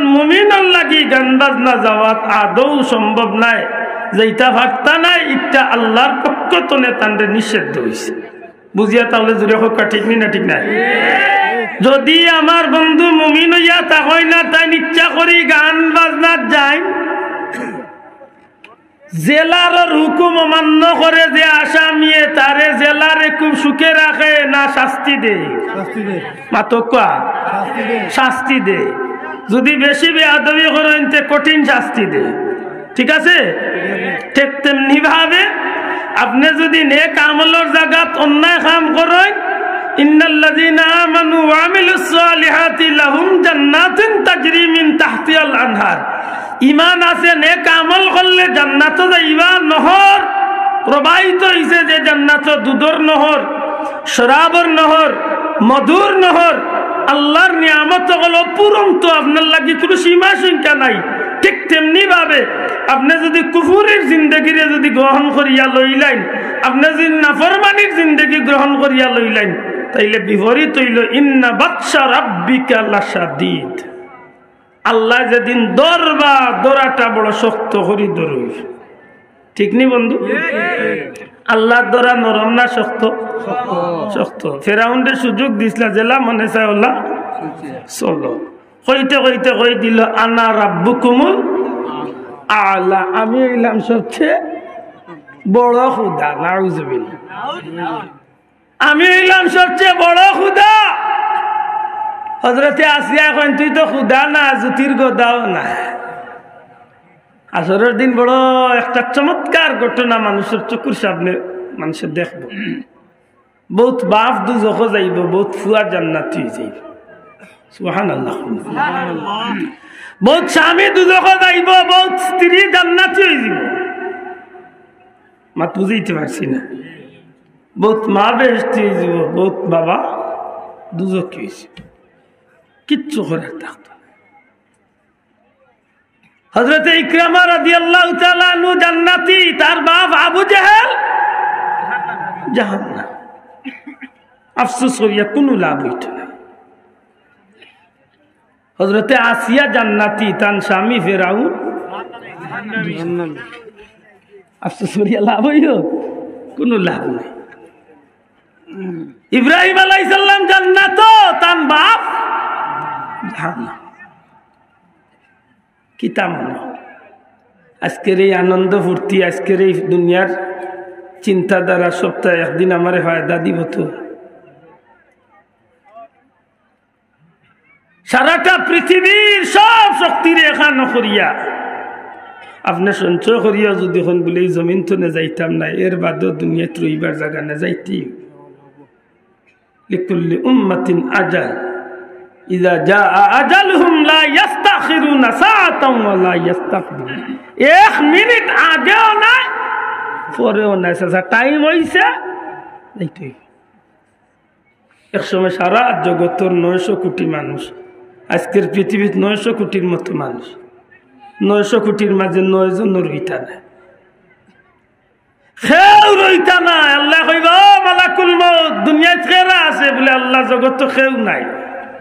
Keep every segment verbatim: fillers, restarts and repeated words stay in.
মুমিনর লাগি গান বাজনা যাওয়াত আদৌ সম্ভব নায়, যেটা পারতা নায়, ইটা আল্লাহর পক্ষ তনে তানরে নিষেধ অইছে। বুঝিয়া তাইলে জুরে কউক্কা, ঠিক নি না ঠিক নায়? যদি আমার বন্ধু মুমিন অইয়া থাকইন না, তাইন ইচ্ছা করি গান বাজনাত যাইন, জেলারর হুকুম অমান্য করে যে আসামিয়ে, তারে জেলারে খুব সুখে রাখে না শাস্তি দেয়? শাস্তি দেয়। মাতউক্কা। শাস্তি দেয়। শাস্তি দেয়। যদি বেশি বেয়াদবি করইন, তে কঠিন শাস্তি দেয়। ঠিক আছে? ঠিক তেমনি ভাবে আপনে যদি নেক আমলর জাগাত অন্যায় কাম করইন, ইন্নাল্লাযীনা আমানু ওয়া আমিলুস সালিহাতি লাহুম জান্নাতুন তাজরি মিন তাহতিহাল আনহার। ইমান আছে, নেক আমল করলে জান্নাতো যাইবা, নহর প্রবাহিত অইছে যে জান্নাতো দুধর নহর, শরাবর নহর, মধুর নহর, আল্লাহর নিয়ামত অকল অফুরন্ত, আপনার লাগি কুনু সীমা সংখ্যা নাই। ঠিক তেমনি ভাবে আপনে যদি কুফুরির জিন্দেগিরে যদি গ্রহণ করিয়া লইলাইন, আপনে যদি নাফরমানির জিন্দেগি গ্রহণ করিয়া লইলাইন, তাইলে বিপরীত অইলো, ইন্না বাতশা রাব্বিকা লাশাদীদ। আল্লায় যেদিন ধরবা, ধরাটা বড় শক্ত করি ধরইন। ঠিক নি বন্ধু? আল্লাহর ধরা নরম না শক্ত? শক্ত। ফেরাউনরে সুযোগ দিছলা, যেলা মনে চায় অলা চলো। কইতে কইতে কই দিল, "আনা রাব্বুকুমুল আলা, আমি অইলাম সবচেয়ে বড় খুদা।" নাউজুবিল্লাহ। "আমি অইলাম সবচেয়ে বড় খুদা।" হযরতে আসিয়ায় কইন, "তুই তো খুদা না, জুতির গদাও না।" হাশরর দিন বড় একটা চমৎকার ঘটনা মানুষর চকুর সামনে মানুষে দেখবো। বউত বাপ দুজখো যাইবো, বউত ফুয়া জান্নাতি অইযাইবো। সুবহানাল্লাহ। বউত স্বামী দুজখো যাইবো, বউত স্ত্রী জান্নাতি অইযাইবো। মাত বুঝাইতে পারছি না। বউত মা বেহেশতি অইযাইবো, বউত বাবা দুজখি অইযাইবো। কিচ্ছু করার থাকতো না। হযরতে ইকরামা রাদিয়াল্লাহু তাআলা আনহু জান্নাতি, তার বাপ আবু জেহেল জাহান্নাম। আফসোস করিয়া কুনু লাভ অইতো না। হযরতে আসিয়া জান্নাতি, তান স্বামী ফেরাউন জাহান্নামী। আফসোস করিয়া লাভ অইলো? কুনু লাভ নাই। ইব্রাহিম আলাইহিস সালাম জান্নাতো, তান বাপ জাহান্নাম। কিতা মনো? আজকের এই আনন্দ ফুর্তি, আজকের এই দুনিয়ার চিন্তাধারা সবটা একদিন আমারে ফায়দা দিবো তো। সারাটা পৃথিবীর সব শক্তিরে একখানো করিয়া, আপনে সঞ্চয় করিয়া যুদি কইন বুলে, "এই জমিন তনে যাইতাম না, এর বাদেও দুনিয়াত রইবার জাগা না, যাইতেই।" লিকুল্লি উম্মাতিন আজাল, ইযা জাআ আজালুহুম লা ইয়াস্তাখিরুনা সাআতান ওয়া লা ইয়াস্তাকদিমুন। এক মিনিট আগেও নাই, পরেও নাই। চাচা, টাইম অইছে, যাইতেই। এক সময় সারা জগতর নয়শো কোটি মানুষ, আজকের পৃথিবীত নয়শো কোটির মতো মানুষ, নয়শো কোটির মাঝে নয় জনও রইতা না, কেউ রইতা না। আল্লায় কইবা, "ও মালাকুল মউত, দুনিয়াত কেরা আছে?" বুলে, "আল্লাহ, জগতো কেউ নাই।"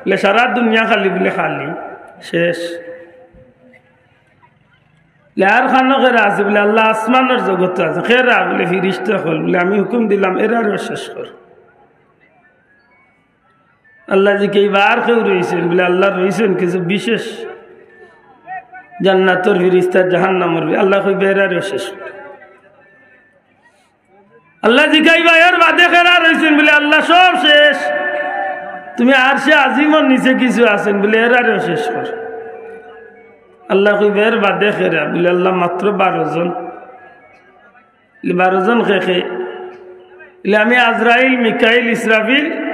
বুলে, "সারা দুনিয়া খালি?" বুলে, "খালি, শেষ।" বুলে, "আর খানো কেরা আছে?" বুলে, "আল্লাহ, আসমানর জগতো আছে।" "কেরা?" বুলে, "ফিরিস্তা অকল।" বুলে, "আমি হুকুম দিলাম, এরারেও শেষ কর।" আল্লায় জিকাইবা, "আর কেউ রইছইন?" বুলে, "আল্লাহ, রইছইন কিছু বিশেষ জান্নাতর ফিরিস্তা, জাহান্নামর ফিরিস্তা।" আল্লায় কইবা, "এরারেও শেষ কর।" আল্লায় জিকাইবা, "এর বাদে কেরা রইছইন?" বুলে, "আল্লাহ, সব শেষ। তুমি আরশে আজিমর নিচে কিছু আছইন?" বুলে, "এরারেও শেষ কর।" আল্লায় কইবা, "এর বাদে কেরা?" বুলে, "আল্লাহ, মাত্র বারো জন।" বুলে, "বারো জন কে কে?" বুলে, "আমি, আজরাইল, মিকাইল, ইসরাফিল,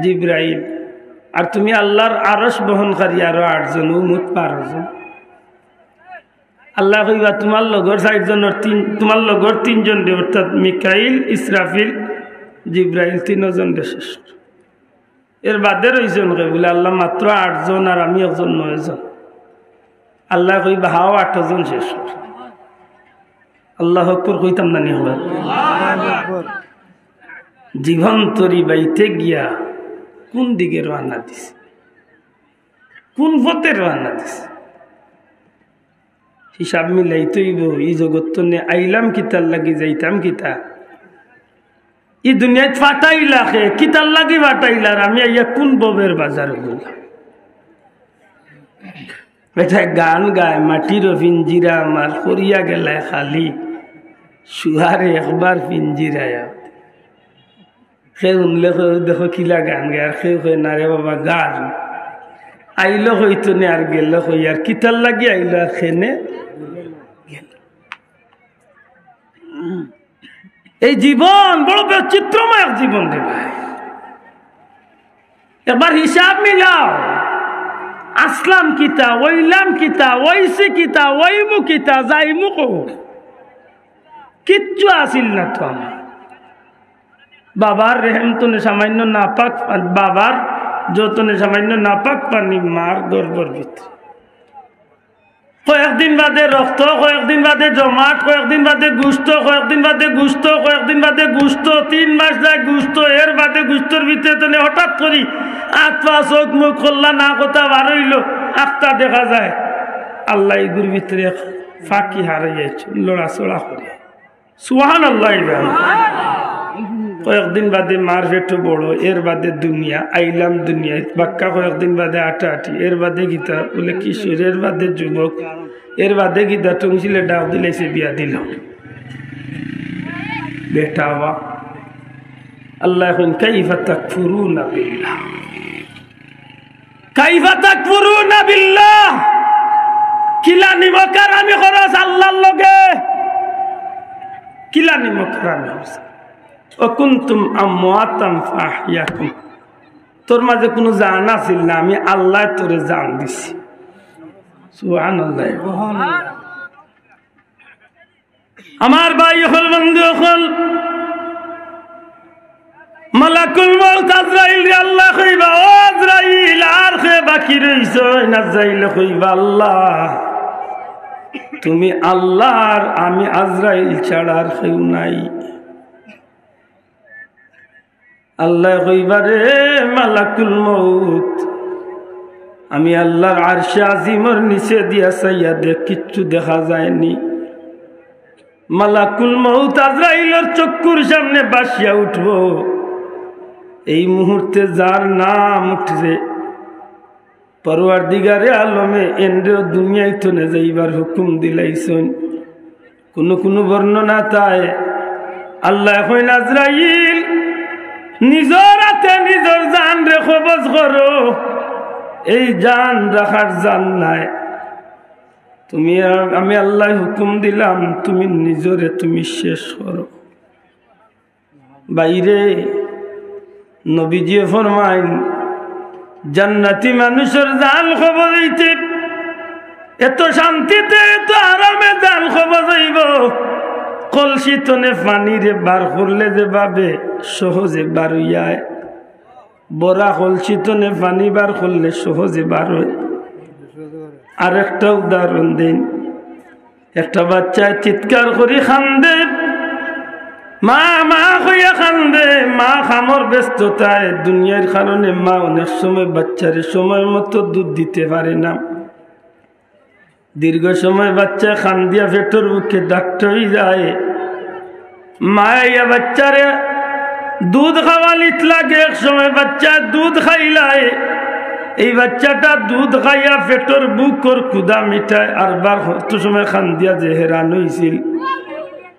জিব্রাইল। আর তুমি আল্লাহর আরশ বহনকারী আরো আট জন, অউ মোট বারো জন।" আল্লায় কইবা, "তুমার লগর চাইর জনর তিন, তুমার লগর তিনজনরে, অর্থাৎ মিকাইল, ইসরাফিল, জিব্রাইল, তিনজনরে শেষ কর।" এর বাদে রইছইন কে? বুলে, "আল্লাহ, মাত্র আট জন, আর আমি একজন, নয় জন।" আল্লায় কইবা, "হাও, আট জন শেষ কর।" আল্লাহু আকবার কইতাম না নি? জীবন তরি বাইতে গিয়া কোন দিকে রওয়ানা দিছে? কুন পথে রওয়ানা দিছে? হিসাব মিলাইতে অইবো, ই জগত তনে আইলাম কিতার লাগি, যাইতাম কিতা? ই দুনিয়াত ফাটাইলা কে, কিতার লাগি ফাটাইলা? আর আমি আইয়া কুন ববের বাজার অইলাম? বেটায় গান গায়, মাটির পিঞ্জিরা আমার, করিয়া গেলায় খালি, শুয়ারে একবার পিঞ্জিরায়। কে হুনলে কয়, "দেখো কিলা গান গায়", আর কেউ কয়, "না রে বাবা, গান।" আইলো কই তনে আর গেলো কই, আর কিতার লাগি আইলো আর কেনে গেলো। এই জীবন বড় বৈচিত্র্যময় এক জীবন রে ভাই। একবার হিসাব মিলাও, আসলাম কিতা, অইলাম কিতা, অইছি কিতা, অইমু কিতা, যাইমু কই? কিচ্ছু আছিল না তো আমার। বাবার রেহেম তনে সামান্য নাপাক পা-, বাবার যতনে সামান্য নাপাক পানি মার গর্ভর ভিতরে। কয়েকদিন বাদে রক্ত, কয়েকদিন বাদে জমাট, কয়েকদিন বাদে গুস্ত, কয়েকদিন বাদে গুস্ত, কয়েকদিন বাদে গুস্ত, তিন মাস যায় গুস্ত, এর বাদে গুস্তর ভিতরে তনে হঠাৎ করি আত পা চোখ মুখ খোল্লা না কথা বার অইলো, আখতা দেখা যায় আল্লাহ ইগুর ভিতরে এক ফাঁকি হারাইয়াছে, লড়াচড়া করে। সুবহানাল্লাহ। কয়েকদিন বাদে মার পেটো বড়, এর বাদে দুনিয়া, আইলাম দুনিয়াত, বাক্কা কয়েকদিন বাদে আটাআটি, এর বাদে কিতা বলে কিশোর, এর বাদে যুবক, এর বাদে কিতা টংসিলে ডাক দিলাইছে বিয়া দিল। বেটা বা আল্লাহ এখন কাইফা তাকফুরুনা বিল্লাহ। কাইফা তাকফুরুনা বিল্লাহ? কিলা নিমকহারামি করস আল্লাহর লগে? কিলা নিমকহারামি করস? ওয়া কুনতুম আমওয়াতান ফাআহইয়াকুম। তোর মাঝে কুনু জান আছিল না, আমি আল্লায় তোরে জান দিছি। সুবহানাল্লাহ। আমার ভাই অকল, বন্ধু অকল, মালাকুল মউত আজরাইলরে আল্লায় কইবা, "ও আজরাইল, আর কে বাকি রইছইন?" আজরাইলে কইবা, "আল্লাহ, তুমি আল্লাহ, আর আমি আজরাইল ছাড়া আর কেউ নাই।" আল্লায় কইবা, "রে মালাকুল মউত, আমি আল্লাহর আরশে আজিমর নিচে দিয়া চাইয়া দেখ, কিচ্ছু দেখা যায়নি।" মালাকুল মউত আজরাইলর চক্ষুর সামনে ভাসিয়া উঠবো। এই মুহূর্তে যার নাম উঠছে, পরওয়ারদিগারে আলমে এনরেও দুনিয়া তনে যাইবার হুকুম দিলাইছইন। কুনু কুনু বর্ণনাত আয়, আল্লায় কইন, "আজরাইল, নিজর আতে নিজর জানরে কবজ করো, এই জান রাখার জান নাই। তুমি, আমি আল্লায় হুকুম দিলাম, তুমি নিজরে তুমি শেষ করো।" বাইরে নবীজিয়ে ফরমাইন, জান্নাতি মানুষর জান কবজ অইতে এত শান্তিতে, এত আরামে জান কবজ অইবো, কলসি তনে পানিরে বার করলে যেভাবে সহজে বার অইয়ায়, ভরা কলসি তনে পানি বার করলে সহজে বার অয়। আরেকটা উদাহরণ দেইন, একটা বাচ্চায় চিৎকার করি কান্দে, "মা, মা" কইয়া কান্দে, মা কামর ব্যস্ততায়, দুনিয়ার কারণে মা অনেক সময় বাচ্চারে সময় মতো দুধ দিতে পারে না। দীর্ঘ সময় বাচ্চায় কান্দিয়া পেটর ভুকে ডাক্ত অইযায়। মায় আইয়া বাচ্চারে দুধ খাওয়ানিত লাগে, এক সময় বাচ্চায় দুধ খাইলায়, এই বাচ্চাটা দুধ খাইয়া পেটর ভুকর ক্ষুধা মিটায়, আর বার অত সময় কান্দিয়া যে হেরান অইছিল,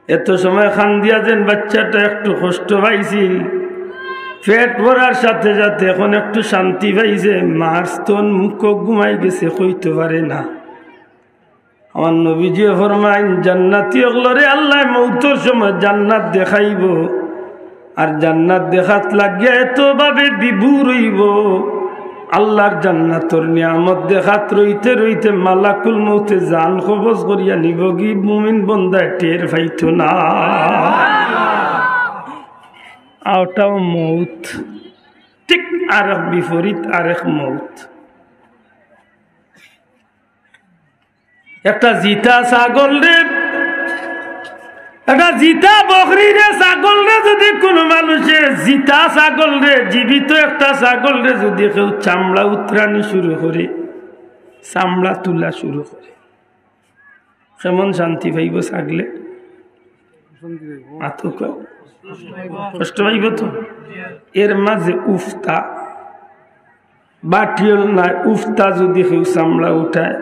এত সময় কান্দিয়া যেন বাচ্চাটা একটু কষ্ট পাইছিল, পেট ভরার সাথে সাথে এখন একটু শান্তি পাইছে, মার স্তন মুখ ঘুমাই গেছে, কইতে পারে না। আমার নবীজিয়ে ফরমাইন, জান্নাতি অকলরে আল্লায় মউতর সময় জান্নাত দেখাইবো, আর জান্নাত দেখাত লাগিয়া এত ভাবে বিভোর অইবো, আল্লাহর জান্নাতর নিয়ামত দেখাত রইতে রইতে মালাকুল মউতে জান কবজ করিয়া নিবোগি, মুমিন বন্দায় টের পাইতো না। অউটাও মউত, ঠিক আরেক বিপরীত আরেক মউত। একটা জিতা ছাগলরে, একটা জিতা বকরিরে, ছাগলরে যুদি কুনু মানুষে, জিতা ছাগলরে, জীবিত একটা ছাগলরে যুদি কেউ চামড়া উতরানি শুরু করে, চামড়া তুলা শুরু করে। কেমন শান্তি পাইব ছাগলে? মাতো কও। কষ্ট পাইব তো। এর মাঝে উফতা, বাটিওল নাই, উফতা যদি কেউ চামড়া উঠায়,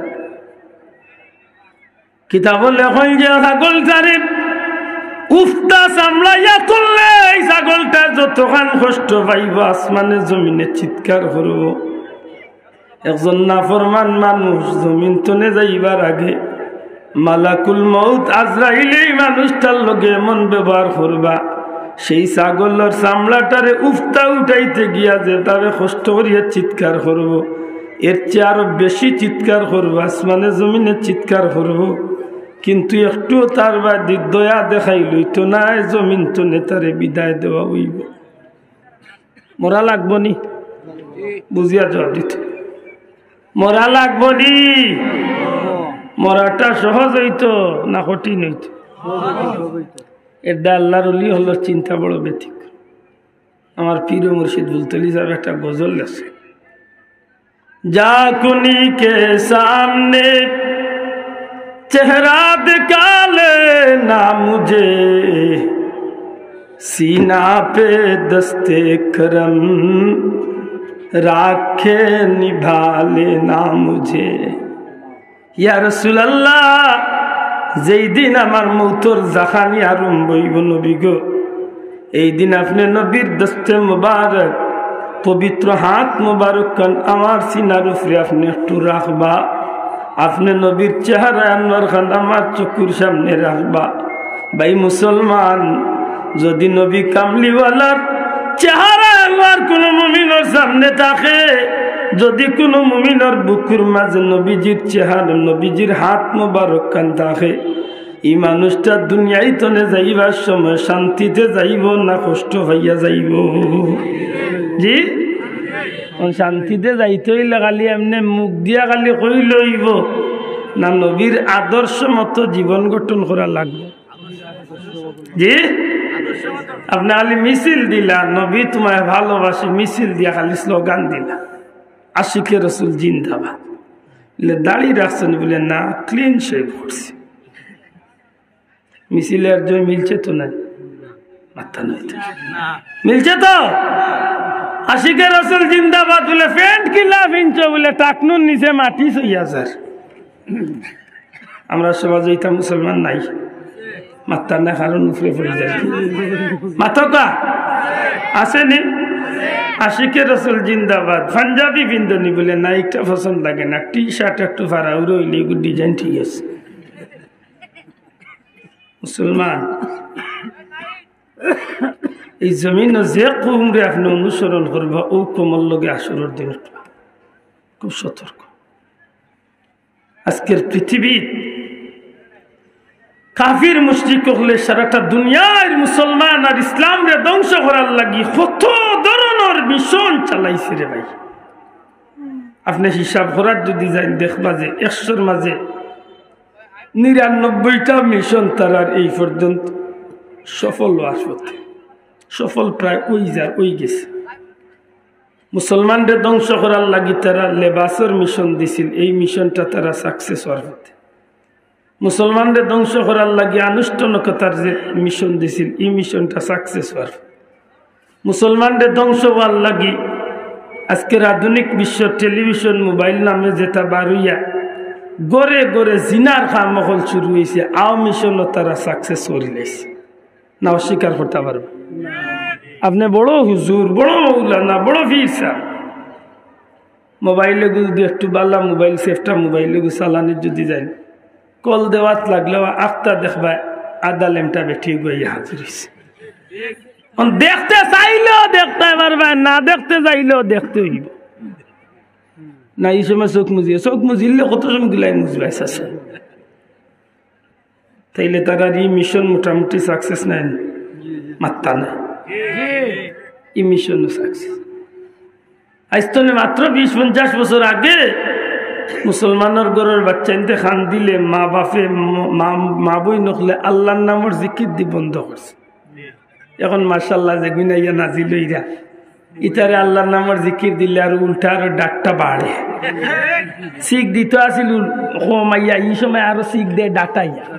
কিতাবো লেখইন যে ছাগলটারে উফতা চামড়া ইয়া তুললে এই ছাগলটা যতখান কষ্ট পাইব, আসমানে জমিনে চিৎকার করব। একজন নাফরমান মানুষ জমিন তনে যাইবার আগে মালাকুল মউত আজরাইলে এই মানুষটার লগে এমন ব্যবহার করবা, সেই ছাগলর চামড়াটারে উফতা উঠাইতে গিয়া যেভাবে কষ্ট করিয়া চিৎকার করব, এর চেয়ে আরো বেশি চিৎকার করব, আসমানে জমিনে চিৎকার করব। কিন্তু একটুও তার বাদে দয়া দেখাইল অইতো নায়, জমিন তনে তারে বিদায় দেওয়া অইব। মরা লাগবো নি? বুঝিয়া জবাব দিত। মরা লাগবো নি? মরাটা সহজ অইতো না কঠিন অইতো? এর দ্বারা আল্লাহর ওলি হলো চিন্তা বড় ব্যতিক্রম। আমার পীর ও মুর্শিদ ফুলতলি সাহেব একটা গজল আছে, جا کنی کے سامنے چہرہ دکھا لینا مجھے، سینہ پہ دست کرم رکھ کے نبھا لینا مجھے۔ ইয়া রাসূলুল্লাহ, যেই দিন আমার মউতর জাখানি আরম্ভ অইব নবী গো, এই দিন আপনে নবীর দস্তে মুবারক, পবিত্র হাত মুবারক খান আমার সিনার উপরে আপনে একটু রাখবা। আপনে নবীর চেহারা আনোয়ার খান আমার চকুর সামনে রাখবা। ভাই মুসলমান, যদি নবী কামলিওয়ালার চেহারা আনোয়ার কুনু মুমিনর সামনে থাকে, যদি কুনু মুমিনর বুকুর মাঝে নবীজির চেহারা, নবীজির হাত মোবারক খান থাকে, ই মানুষটা দুনিয়াই তনে যাইবার সময় শান্তিতে যাইব না কষ্ট পাইয়া যাইব? জি, অখন শান্তিতে যাইতে অইলে খালি এমনে মুখ দিয়া খালি কইলে অইব না, নবীর আদর্শ মতো জীবন গঠন করা লাগবো। জি, আপনে খালি মিছিল দিলা, নবী তোমায় ভালোবাসে, মিছিল দিয়া খালি স্লোগান দিলা, আশিকে রসুল জিন্দাবাদ। বলে, দাড়ি রাখছেন? বলে, না, ক্লিন শেভ করছি। মিছিলে আর জয় মিলছে তো নাই? মাত্তা নাই তো। মিলছে তো? আশিকে রসুল জিন্দাবাদ। বলে, প্যান্ট কিলা ফিনছো? বলে, টাকনুর নিচে মাটি সইয়া যার। আমরা সমাজে ইতা মুসলমান নাই। মাত্তা না, কারণ উপরে পড়ে যায়। মাতকা আছে নি? আশিকে রসুল জিন্দাবাদ। পাঞ্জাবি পিন্দনি? বলে, না, একটা পছন্দ লাগে না, টি শার্ট একটু ফাড়া উড়ে অইলে এগুর ডিজাইন ঠিক আছে। মুসলমান, এই জমিনো যে কওমরে আপনে অনুসরণ করবা, অউ কওমর লগে হাশরর দিন উঠবা। খুব সতর্ক। আজকের পৃথিবীত কাফির মুশরিক অকলে সারাটা দুনিয়ার মুসলমান আর ইসলামরে ধ্বংস করার লাগি কত ধরনর মিশন চালাইছে রে ভাই। আপনে হিসাব করার যদি যাইন, দেখবা যে একশোর মাঝে নিরানব্বইটা মিশন তারার এই পর্যন্ত সফল অওয়ার পথে, সফল প্রায় অই যার, অই গেছে। মুসলমানরে ধ্বংস করার লাগি তারা লেবাসর মিশন দিছিল, এই মিশনটা তারা সাকসেস অওয়ার পথে। মুসলমানরে ধ্বংস করার লাগি আনুষ্ঠানিকতার যে মিশন দিছিল, এই মিশনটা সাকসেস অওয়ার পথে। মুসলমানরে ধ্বংস অওয়ার লাগি আজকের আধুনিক বিশ্ব টেলিভিশন, মোবাইল নামে যেটা বার অইয়া ঘরে ঘরে জিনার কাম অকল শুরু অইছে, অউ মিশনও তারা সাকসেস করিলাইছে। না অস্বীকার করতা পারবা? আপনে বড় হুজুর, বড় মৌলানা, বড় পীর সাব, মোবাইল এগু যদি একটু বালা মোবাইল, সেফটা মোবাইল এগু চালানিত যদি যাইন, কল দেওয়াত লাগলেও আখতা দেখবা আধা লেংটা বেটি এগু আইয়া হাজির অইছে। অখন দেখতে চাইলেও দেখতে পারবা, না দেখতে চাইলেও দেখতে অইব। না, ই সময় চোখ মুজিয়া, চোখ মুজিলে কত সময় গুলাই মুজবায় চাচা। তাইলে তারার ই মিশন মোটামুটি সাকসেস নায় নি? মাত্তা নাই। ই মিশনও সাকসেস। আইজ তনে মাত্র বিশ পঞ্চাশ বছর আগে মুসলমানর ঘরর বাচ্চাইন্তে কান্দিলে মা বাপে, ম-, মা, মা বইন অকলে আল্লাহর নামর জিকির দি বন্ধ করছে। অখন মাশাআল্লাহ যেগুইন আইয়া নাজিল অইরা, ইতারে আল্লাহর নামর জিকির দিলে আর উল্টা আরো ডাকটা বাড়ে। শিখ দিত আছিল উল-, কমাইয়া, এই সময় আরো শিখ দে ডাটাইয়া।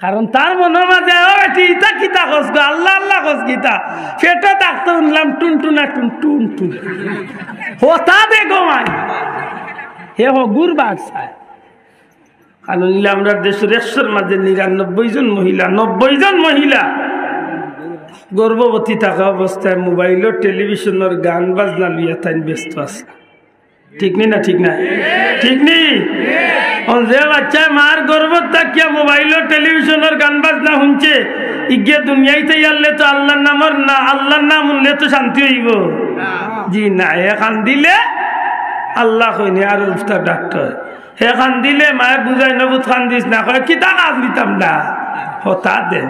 কারণ তার মনর মাঝে, "ও বেটি, ইতা কিতা কস গো? আল্লাহ আল্লাহ কস কিতা?" পেটো ডাকতে শুনলাম টুনটুনা টুন টুন টুন। হতা দে গো মাই। হে হগুর বাদ চায়। কারণ ইলা আমরার দেশর একশোর মাঝে নিরানব্বই জন মহিলা, নব্বই জন মহিলা গর্ভবতী থাকা অবস্থায় মোবাইলর, টেলিভিশনর গান বাজনা লইয়া তাইন ব্যস্ত আছে। ঠিক নি না? ঠিক না? ঠিক নি? অন যে বাচ্চায় মার গর্ভত থাকিয়া মোবাইলর, টেলিভিশনর গান বাজনা শুনছে, ইগিয়ে দুনিয়াইতে ইয়ারলে তো আল্লাহর নামর না, আল্লাহর নাম শুনলে তো শান্তি অইবো? জি না, হে কান্দিলে আল্লাহ কইনি আর উল্টা ডাকতে হয়। হে কান্দিলে মায়ে বুঝায়, "নবুত কান্দিস না," কয়, "কিতা কান্দিতাম না?" হতা দে।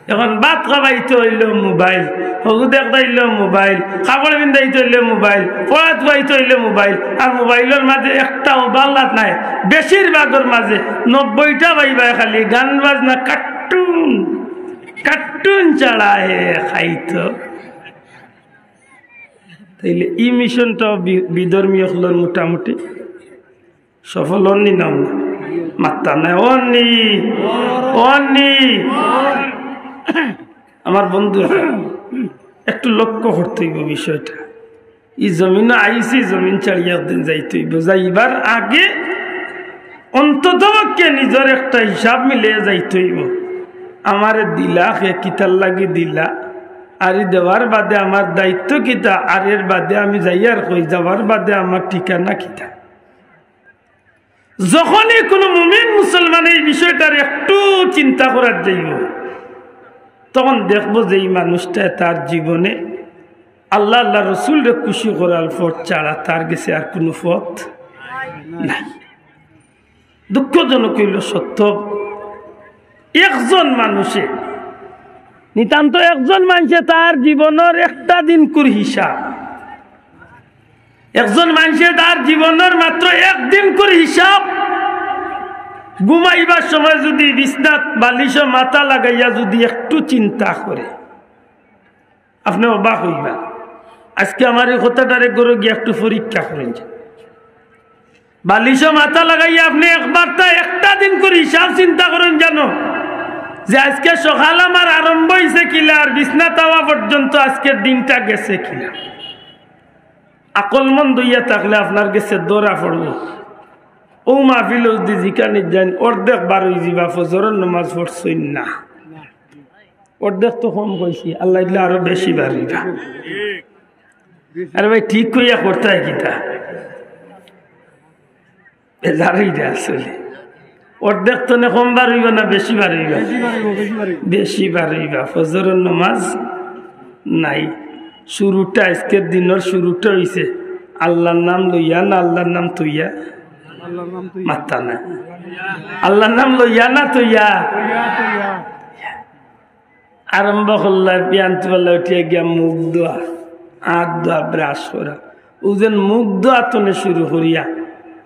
এখন ভাত খাবাইতে অইলো মোবাইল, হগু দেখতাইলো মোবাইল, কাপড় পিন্দাইতে অইলে মোবাইল, পড়াত পাইতে অইলে মোবাইল, আর মোবাইলর মাঝে একটাও বাল্লাত নাই। বেশিরভাগর মাঝে নব্বইটা ভাইবায় খালি গান বাজনা, কার্টুন, কার্টুন ছাড়া হে খাইতো। তাইলে ই মিশনটাও বি-, বিধর্মী অকলর মোটামুটি সফল অননি না অননি? মাত্তা নাই, অননি, অননি। আমার বন্ধু, একটু লক্ষ্য করতে অইবো বিষয়টা। ই জমিনো আইছি, জমিন ছাড়িয়া একদিন যাইতে অইবো। যাইবার আগে অন্তত পক্ষে নিজর একটা হিসাব মিলে যাইতে অইবো। আমারে দিলা, হে কিতার লাগি দিলা? আর ই দেওয়ার বাদে আমার দায়িত্ব কিতা? আর এর বাদে আমি যাইয়ার কই? যাওয়ার বাদে আমার ঠিকানা কিতা? যখনই কোনো মুমিন মুসলমান এই বিষয়টার একটু চিন্তা করার যাইবো, তখন দেখবো যে এই মানুষটা তার জীবনে আল্লাহ, আল্লাহ রসুলরে খুশি করার পথ ছাড়া তার গেছে আর কোনো পথ নাই। দুঃখজনক অইলো সত্য, একজন মানুষে, নিতান্ত একজন মানুষে তার জীবনর একটা দিনকুর হিসাব, একজন মানুষে তার জীবনর মাত্র একদিনকুর হিসাব, ঘুমাইবার সময় যদি বিছনাত বালিশো মাথা লাগাইয়া যদি একটু চিন্তা করে, আপনে অবাক অইবা। আজকে আমার এই কথাটারে ঘরো গিয়া একটু পরীক্ষা করইন। বালিশো মাথা লাগাইয়া আপনে একবারটা একটা দিনকুর হিসাব চিন্তা করইন জানো, যে আজকে সকাল আমার আরম্ভ অইছে কিলা, আর বিছনাত আওয়া পর্যন্ত আজকের দিনটা গেছে কিলা। আকলমন্দ অইয়া থাকলে আপনার গেছে ধরা পড়বো। ও মাহফিলো যদি জিকানিত যাইন, অর্ধেক বার অইযিবা, ফজরর নামাজ পড়ছইন না। অর্ধেক তো কম কইছি, আল্লাহ দিলে আরো বেশি বার অইবা। আরে ভাই, ঠিক কইয়া করতায় কিতা? বেজার অইরা আসলে। অর্ধেক তো নে কম বার অইবা না বেশি বার অইবা? বেশি বার অইবো, বেশি বার অইবো। বেশি বার অইবা। ফজরর নামাজ নাই। শুরুটা, আজকের দিনর শুরুটা অইছে আল্লাহর নাম লইয়া না আল্লাহর নাম থইয়া? আল্লাহর নাম থইয়া। মাত্তা না। আল্লাহর নাম লইয়া না থইয়া? থইয়া, থইয়া। আরম্ভ করলা, বিয়ান তুলা উঠিয়া গিয়া মুখ ধোয়া, আত ধোয়া, ব্রাশ করা। ও যেন মুখ ধোয়া তনে শুরু করিয়া,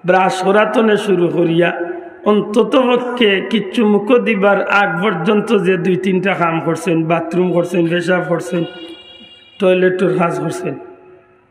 ব্রাশ করা তনে শুরু করিয়া, অন্তত পক্ষে কিচ্ছু মুখো দিবার আগ পর্যন্ত যে দুই তিনটা কাম করছইন, বাথরুম করছইন, পেশাব করছইন, টয়লেটর কাজ করছইন,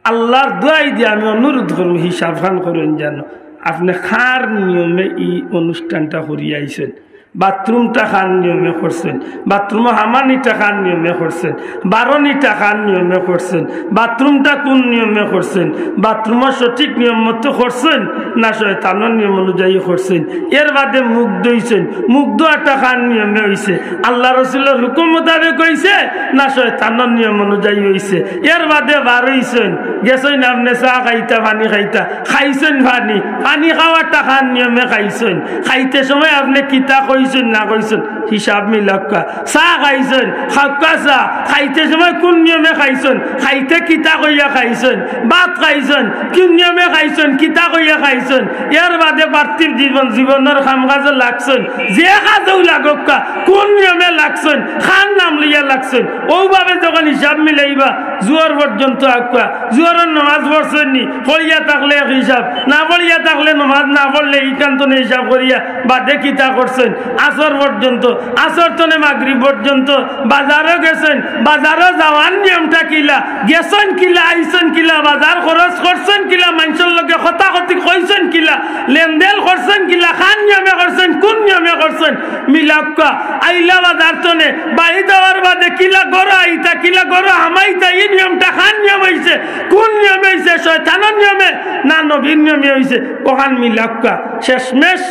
আল্লাহর দোয়াই দিয়া আমি অনুরোধ করমু, হিসাব খান করইন জানো। আপনে কার নিয়মে ই অনুষ্ঠানটা করিয়া আইছইন? বাথরুমটা কার নিয়মে করছইন? বাথরুমো হামানিটা কার নিয়মে করছইন? বারনিটা কার নিয়মে করছইন? বাথরুমটা কোন নিয়মে করছইন? বাথরুমো সঠিক নিয়ম মতো করছইন না শয়তানর নিয়ম অনুযায়ী করছইন? এর বাদে মুখ ধইছইন, মুখ ধোয়াটা কার নিয়মে অইছে? আল্লাহ রসুলর হুকুম মোতাবেক অইছে না শয়তানর নিয়ম অনুযায়ী অইছে? এর বাদে বার অইছইন, গেছইন আপনে চা খাইতা, পানি খাইতা, খাইছইন পানি, পানি খাওয়াটা কার নিয়মে খাইছইন? খাইতে সময় আপনে কিতা কইছইন না কইছইন, হিসাব মিলাউক্কা। চা খাইছইন, খাউক্কা চা, খাইতে সময় কোন নিয়মে খাইছইন? খাইতে কিতা কইয়া খাইছইন? ভাত খাইছইন, কোন নিয়মে খাইছইন? কিতা কইয়া খাইছইন? এর বাদে পার্থিব জীবন, জীবনর কাম কাজো লাগছইন, যে কাজেউ লাগউক্কা, কুন নিয়মে লাগছইন, কার নাম লইয়া লাগছইন, অউ ভাবে যখন হিসাব মিলাইবা, জোহর পর্যন্ত আউক্কা, জোহরর নমাজ পড়ছইন নি, পড়িয়া থাকলে এক হিসাব, না পড়িয়া থাকলে নমাজ না পড়লে ইখান তনে হিসাব করিয়া বাদে কিতা করছইন, আসর পর্যন্ত, আসর তনে মাগরিব পর্যন্ত, বাজারো গেছইন, বাজারো যাওয়ার নিয়মটা কিলা, গেছইন কিলা, আইছইন কিলা, বাজার খরচ করছইন কিলা, মানষর লগে কথা-কতি কইছইন কিলা, লেনদেন করছইন কিলা, কার নিয়মে করছইন, কুন নিয়মে করছইন, মিলাউক্কা। আইলা বাজার তনে, বাড়ি যাওয়ার বাদে কিলা ঘরো আইতা, কিলা ঘরো হামাইতা, ই নিয়মটা কার নিয়মে অইছে, কুন নিয়মে অইছে, শয়তানর নিয়মে না নবীর নিয়মে অইছে, অখান মিলাউক্কা। শেষমেশ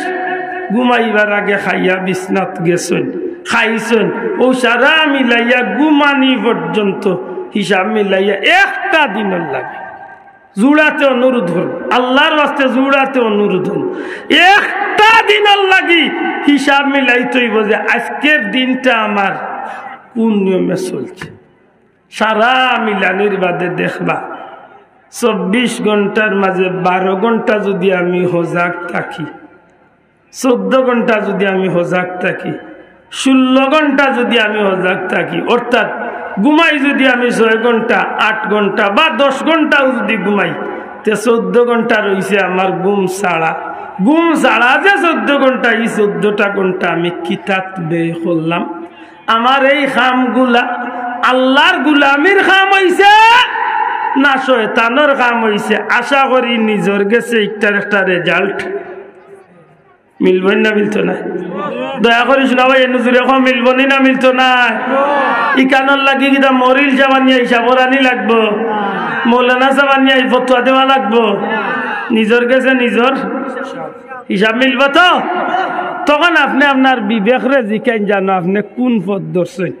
ঘুমাইবার আগে খাইয়া বিছনাত গেছইন, খাইছইন, অউ সারা মিলাইয়া ঘুমানি পর্যন্ত হিসাব মিলাইয়া একটা দিনর লাগি জুড়াতে অনুরোধ করইন, আল্লার ওয়াস্তে জুড়াতে অনুরোধ করইন, একটা দিনর লাগি হিসাব মিলাইতে অইবো যে আইজকের দিনটা আমার কুন নিয়মে চলছে। সারা মিলানির বাদে দেখবা, চব্বিশ ঘন্টার মাঝে বারো ঘন্টা যুদি আমি হজাগ থাকি, চৌদ্দ ঘন্টা যুদি আমি হজাগ থাকি, ষোল্ল ঘন্টা যুদি আমি হজাগ থাকি, অর্থাৎ ঘুমাই যুদি আমি ছয় ঘন্টা, আট ঘন্টা বা দশ ঘন্টাও যুদি ঘুমাই, তে চৌদ্দ ঘন্টা রইছে আমার ঘুম ছাড়া। ঘুম ছাড়া যে চৌদ্দ ঘন্টা, ই চৌদ্দটা ঘন্টা আমি কিতাত ব্যয় করলাম? আমার এই কামগুলা আল্লার গুলামির কাম অইছে না শয়তানর কাম অইছে? আশা করি নিজর গেছে ইটার একটা result মিলবো নি না মিলতো নায়? দয়া করি হুনা ভাই, এনু জুরে কও, মিলবো নি না মিলতো নায়? ইখানর লাগি কিতা মরিল সাব আনিয়া হিসাব করানি লাগবো? মৌলানা সাব আনিয়া ই ফতোয়া দেওয়া লাগবো? নিজর গেছে নিজর হিসাব মিলবো তো? তখন আপনে আপনার বিবেকরে জিকাইন, জানো আপনে কুন পথ ধরছইন?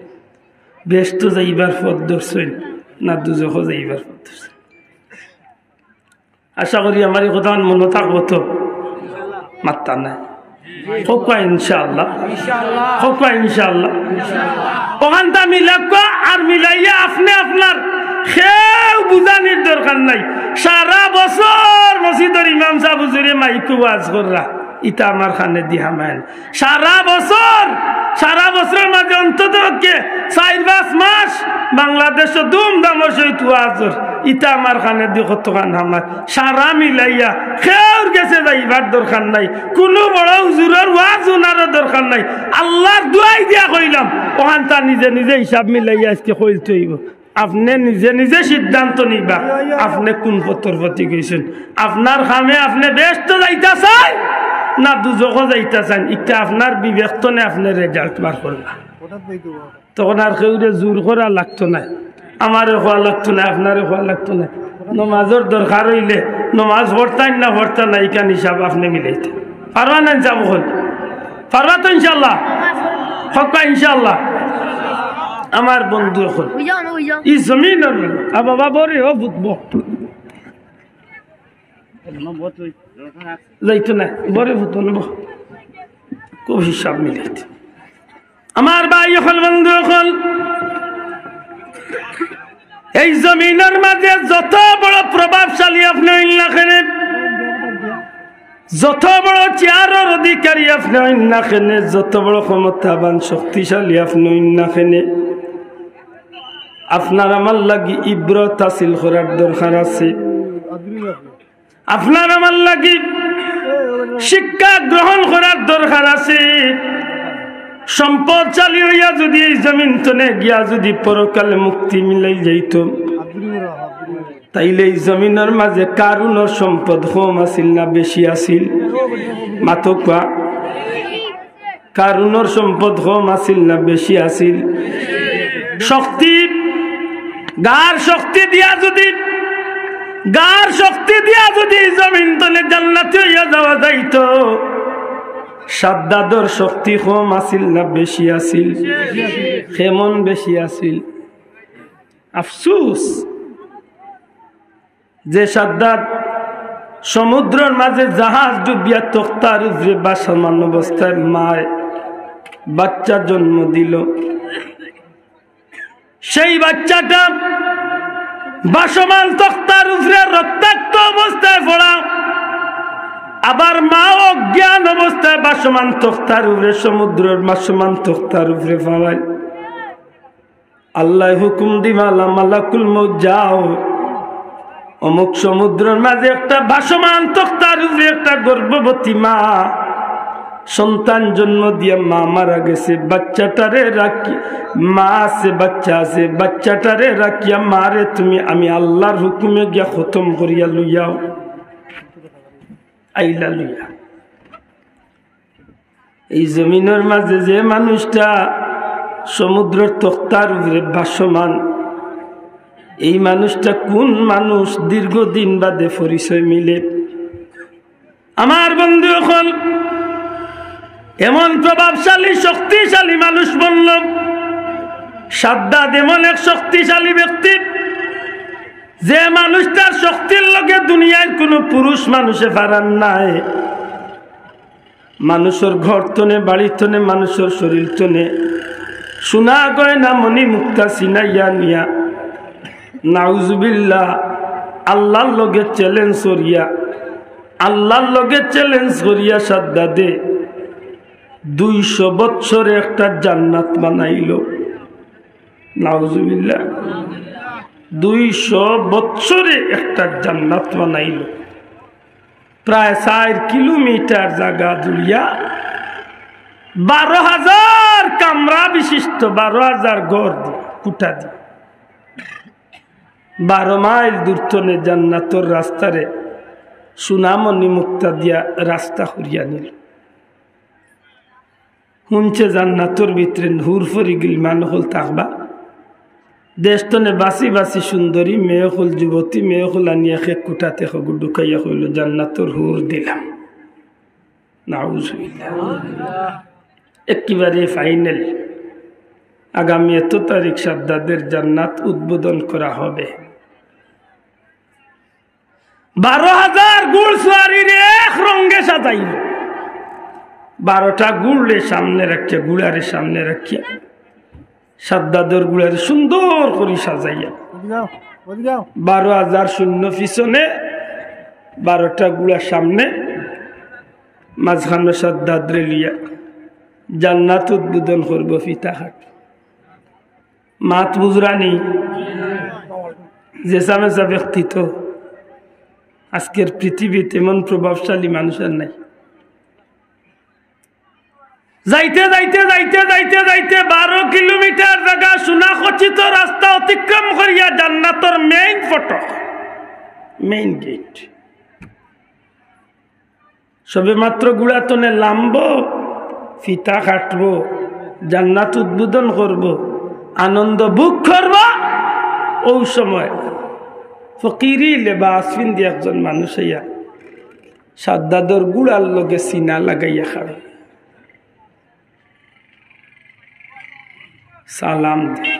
বেহেস্তো যাইবার পথ ধরছইন না দুজখো যাইবার পথ ধরছইন? আশা করি আমার ই কথাখান মনো থাকবো তো? মাত্তা নাই। কউক্কা ইনশাআল্লাহ। কউক্কা ইনশাআল্লাহ। অখানতা মিলাউক্কা আর মিলাইয়া আপনে আপনার কেউ বুঝানির দরকার নাই। সারা বছর মসজিদর ইমাম সাব হুজুরে মাইকো ওয়াজ কররা, ইতা আমার কানেদি হামায় না। সারা বছর, সারা বছরর মাঝে অন্তত পক্ষে চাইর পাঁচ মাস বাংলাদেশো ধুমধামর সহিত ওয়াজ অর, ইতা আমার কানেদি কতখান হামায়। সারা মিলাইয়া কেউর গেছে যাইবার দরকার নাই, কুনু বড় হুজুরর ওয়াজ হুনারও দরকার নাই। আল্লার দুয়াই দিয়া কইলাম, অখানতা নিজে নিজে হিসাব মিলাইয়া আইজকে কইলতে অইবো। আপনে নিজে নিজে সিদ্ধান্ত নিবা, আপনে কুন পথর পথি গেছইন। আপনার কামে আপনে বেহেস্তো যাইতা চাইন না দুজখো যাইতা চাইন, ইটা আপনার বিবেক তনে আপনে result বার করবা। তখন আর কেউরে জুর করা লাগতো নায়, আমারে কওয়া লাগতো নায়, আপনারে কওয়া লাগতো নায়। নমাজর দরকার অইলে নমাজ পড়তা নি না পড়তা নায়, ইখান হিসাব আপনে মিলাইতা পারবা না? হিসাব অকল পারবা তো ইনশাআল্লাহ? কউক্কা ইনশাআল্লাহ। আমার বন্ধু অকল, ই জমিনর, আ বাবা, বরে, ও ফুত, বও। যাইতো নায়, বরে ফুত, বও। খুব হিসাব মিলাইতে। আমার ভাই অকল, বন্ধু অকল, এই জমিনর মাঝে যত বড় প্রভাবশালী আপনে অইন না কেনে, যত বড় চেয়ারর অধিকারী আপনে অইন না কেনে, যত বড় ক্ষমতাবান শক্তিশালী আপনে অইন না কেনে, আপনার আমার লাগি ইবরত হাসিল করার দরকার আছে। আপনার আমার লাগি শিক্ষা গ্রহণ করার দরকার আছে। সম্পদশালী অইয়া যুদি এই জমিন তনে গিয়া যুদি পরকালে মুক্তি মিলাই যাইতো, তাইলে এই জমিনর মাঝে কারুনর সম্পদ কম আছিল না বেশি আছিল? মাতউক্কা। কারুনর সম্পদ কম আছিল না বেশি আছিল? শক্তি, গার শক্তি দিয়া যুদি, গার শক্তি দিয়া যুদি এই জমিন তনে জান্নাতি অইয়া যাওয়া যাইতো, সাদ্দাদর শক্তি কম আছিল না বেশি আছিল? কেমন বেশি আছিল? আফসুস, যে সাদ্দাদ সমুদ্রর মাঝে জাহাজ ডুবিয়া তক্তার উপরে ভাসমান অবস্থায় মায় বাচ্চা জন্ম দিল, সেই বাচ্চাটা ভাসমান তক্তার উপরে রক্তাক্ত অবস্থায় পড়া, আবার মাও অজ্ঞান অবস্থায় ভাসমান তক্তার উপরে, সমুদ্রর ভাসমান তক্তার উপরে ফালাইল। আল্লায় হুকুম দিবা, "মালাকুল মউত, যাও, অমুক সমুদ্রর মাঝে একটা ভাসমান তক্তার উপরে একটা গর্ভবতী মা, সন্তান জন্ম দিয়া মা মারা গেছে, বাচ্চাটারে রাখি, মা আছে, বাচ্চা আছে, বাচ্চাটারে রাখিয়া মারে তুমি আমি আল্লাহর হুকুমে গিয়া খতম করিয়া লইয়াও।" আইলা লইয়া। এই জমিনর মাঝে যে মানুষটা সমুদ্রর তক্তার উপরে ভাসমান, এই মানুষটা কোন মানুষ? দীর্ঘদিন বাদে পরিচয় মিলে। আমার বন্ধু অকল, এমন প্রভাবশালী, শক্তিশালী মানুষ বলল, সাদ্দাদ এমন এক শক্তিশালী ব্যক্তি, যে মানুষটার শক্তির লগে দুনিয়ার কোনো পুরুষ মানুষে পারার নাই। মানুষর ঘর তনে, বাড়ি তনে, মানুষর শরীর তনে সোনা গয়না মণি মুক্তা ছিনাইয়া নিয়া, নাউজুবিল্লাহ, আল্লাহর লগে চ্যালেঞ্জ করিয়া, আল্লাহর লগে চ্যালেঞ্জ করিয়া সাদ্দাদে দুইশো বৎসরে একটা জান্নাত বানাইল। নাউজুবিল্লাহ। দুইশো বৎসরে একটা জান্নাত বানাইল। প্রায় চার কিলোমিটার জাগা জুড়িয়া বারো হাজার কামরা বিশিষ্ট, বারো হাজার ঘর দিয়া, কুঠা দিয়া, বারো মাইল দূর তনে জান্নাতর রাস্তারে সোনা মণি মুক্তা দিয়া রাস্তা করিয়া নিল। হুনছে জান্নাতর ভিতরে হুর পরি গিলমান অকল থাকবা। দেশ তনে বাছি বাছি সুন্দরী মেয়ে অকল, যুবতী মেয়ে অকল আনিয়া এক কুঠাত ঢুকাইয়া কইল, "জান্নাতর হুর দিলাম।" নাউজুবিল্লাহ। একেবারে ফাইনাল। আগামী এত তারিখ সাদ্দাদের জান্নাত উদ্বোধন করা হবে। বারো হাজার ঘুড়সওয়ারিরে এক রঙে সাজাইল। বারোটা ঘুড়ারে সামনে রাখিয়া, ঘুড়ারে সামনে রাখিয়া, সাদ্দাদর ঘুড়ারে সুন্দর করি সাজাইয়া, বারো হাজার সৈন্য পিছনে, বারোটা ঘুড়া সামনে, মাঝখানো সাদ্দাদরে লইয়া জান্নাত উদ্বোধন করব ফিতা কাট। মাত বুঝরানি? যেসা মেসা ব্যক্তিত্ব, আজকের পৃথিবীত এমন প্রভাবশালী মানুষ আর নাই। যাইতে, যাইতে, যাইতে, যাইতে, যাইতে বারো কিলোমিটার জাগা সোনা খচিত রাস্তা অতিক্রম করিয়া জান্নাতর মেইন ফটক, মেইন গেট। সবে মাত্র ঘুড়া তনে লামবো, ফিতা কাটবো, জান্নাত উদ্বোধন করব, আনন্দ ভোগ করব। ওই সময় ফকিরি লেবাস পিন্দি একজন মানুষ আইয়া সাদ্দাদর ঘুড়ার লগে সিনা লাগাইয়া খাড়া, সালাম দেয়।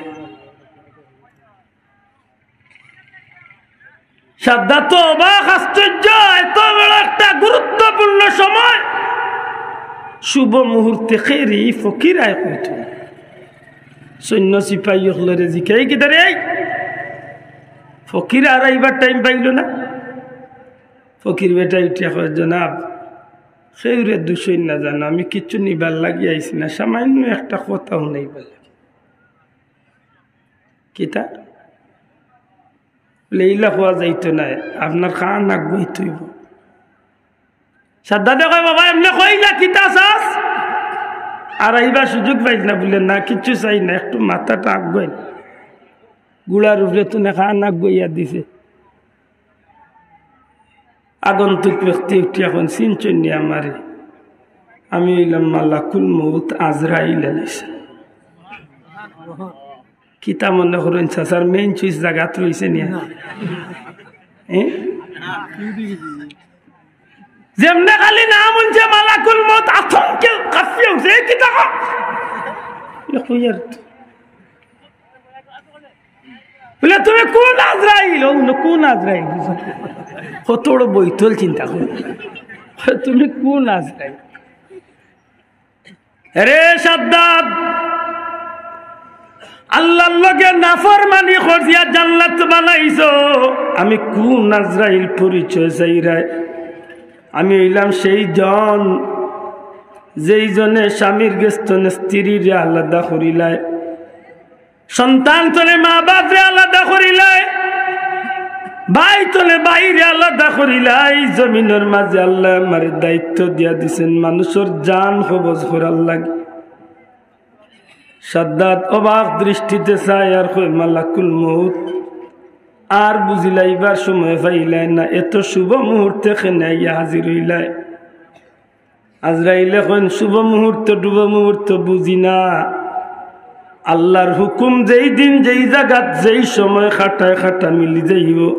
সাদ্দাদ তো অবাক, আশ্চর্য, এত বড় একটা গুরুত্বপূর্ণ সময়, শুভ মুহূর্তে কেরে ই ফকির আয় কইতো। সৈন্য সিপাহী অকলরে জিকাই, "কিতা রে, এই ফকির আর আইবার টাইম পাইল না?" ফকির বেটায় উঠিয়া কয়, "জনাব, কেউরে দুষইন না জানো, আমি কিচ্ছু নিবার লাগি আইছি না, সামান্য একটা কথা হুনাইবার লাগি।" "কিতা?" বলে, "ইলা কওয়া যাইতো নায়, আপনার কান আগুয়াইতে অইবো।" সাদ্দাদে কয়, "বাবা, এমনে কইলা কিতা চাস?" আর আইবার সুযোগ পাইল না, বলে, "না, কিচ্ছু চাই না, একটু মাথাটা আগুয়াইন।" ঘুড়ার উপরে তনে কান আগুয়াইয়া দিছে। আগন্তুক ব্যক্তি উঠিয়া কইন, "চিনছইন নি আমারে? আমি অইলাম মালাকুল মউত আজরাইল আলাইহিস সালাম।" কিতা মনে করইন, চাচার মেইন সুইচ জাগাত রইছে নি? এ? যেমনে খালি নাম হুনছে মালাকুল মউত আতঙ্কে কাঁপিয়া উঠছে, "এ কিতা কও?" বলে, "কই আর?" বলে, "তুমি কোন আজরাইল?" ও, না, কোন আজরাইল? কত বড় বৈতল চিন্তা করো। "তুমি কোন আজরাইল?" রে সাদ্দাদ, আল্লাহর লগে নাফরমানি করিয়া জান্নাত বানাইছো, আমি কোন আজরাইল পরিচয় চাইরায়? আমি অইলাম সেই জন, যেই জনে স্বামীর গেছ থনে স্ত্রীরে আলাদা করিলায়, সন্তান থনে মা বাপরে আলাদা করিলায়, ভাই থনে ভাইরে আলাদা করিলায়। এই জমিনর মাঝে আল্লায় আমারে দায়িত্ব দিয়া দিছইন মানুষর জান কবজ করার লাগি। সাদ্দাদ অবাক দৃষ্টিতে চায় আর কয়, "মালাকুল মউত, আর বুঝিলাইবার সময় পাইলায় না, এত শুভ মুহূর্তে কেনে আইয়া হাজির অইলায়?" আজরাইলে কইন, "শুভ মুহূর্ত, শুভ মুহূর্ত বুঝি না। আল্লার হুকুম যেই দিন, যেই জাগাত, যেই সময় খাটায় খাটা মিলি যাইবো।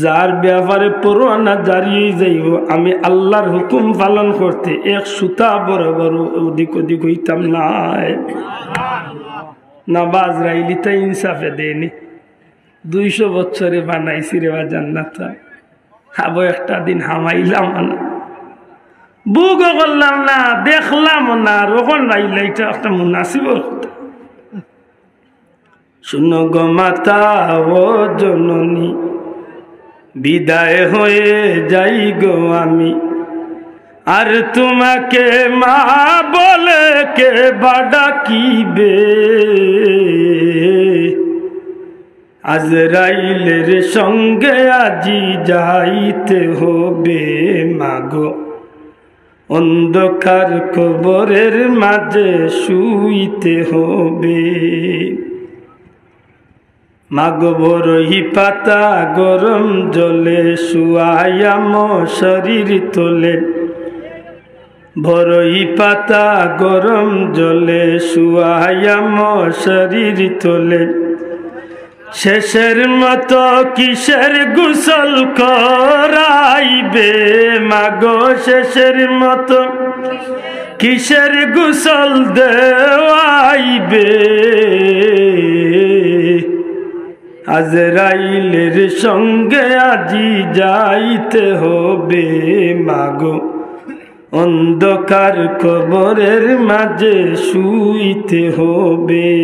যার ব্যাপারে পরোয়ানা জারি অই যাইবো, আমি আল্লার হুকুম পালন করতে এক সুতা বরাবর ওদিক ওদিক অইতাম নায়।" না বা আজরাইল ইতা ইনসাফে দেয়নি। দুইশো বছরে বানাইছি রে বা জান্নাত, আবো একটা দিন হামাইলাম না, বুকও করলাম না, দেখলাম না, আর অখন আইলা, ইটা একটা মুনাসিবর কথা। শুনো গো মাতা ও জননী, বিদায় হয়ে যাই গো আমি, আর তোমাকে মা বলে কে বা ডাকিবে? আজরাইলের সঙ্গে আজি যাইতে হবে মাগো, অন্ধকার কবরের মাঝে শুইতে হবে। মাগো বরই পাতা গরম জলে শুয়াইয়া মশারির তলে, বরই পাতা গরম জলে শুয়াইয়া মশারির তলে, শেষের মতো কিসের গোসল করাইবে মাগো, শেষের মতো কিসের গোসল দেওয়াইবে? আজরাইলের সঙ্গে আজি যাইতে হবে মাগো, অন্ধকার কবরের মাঝে শুইতে হবে।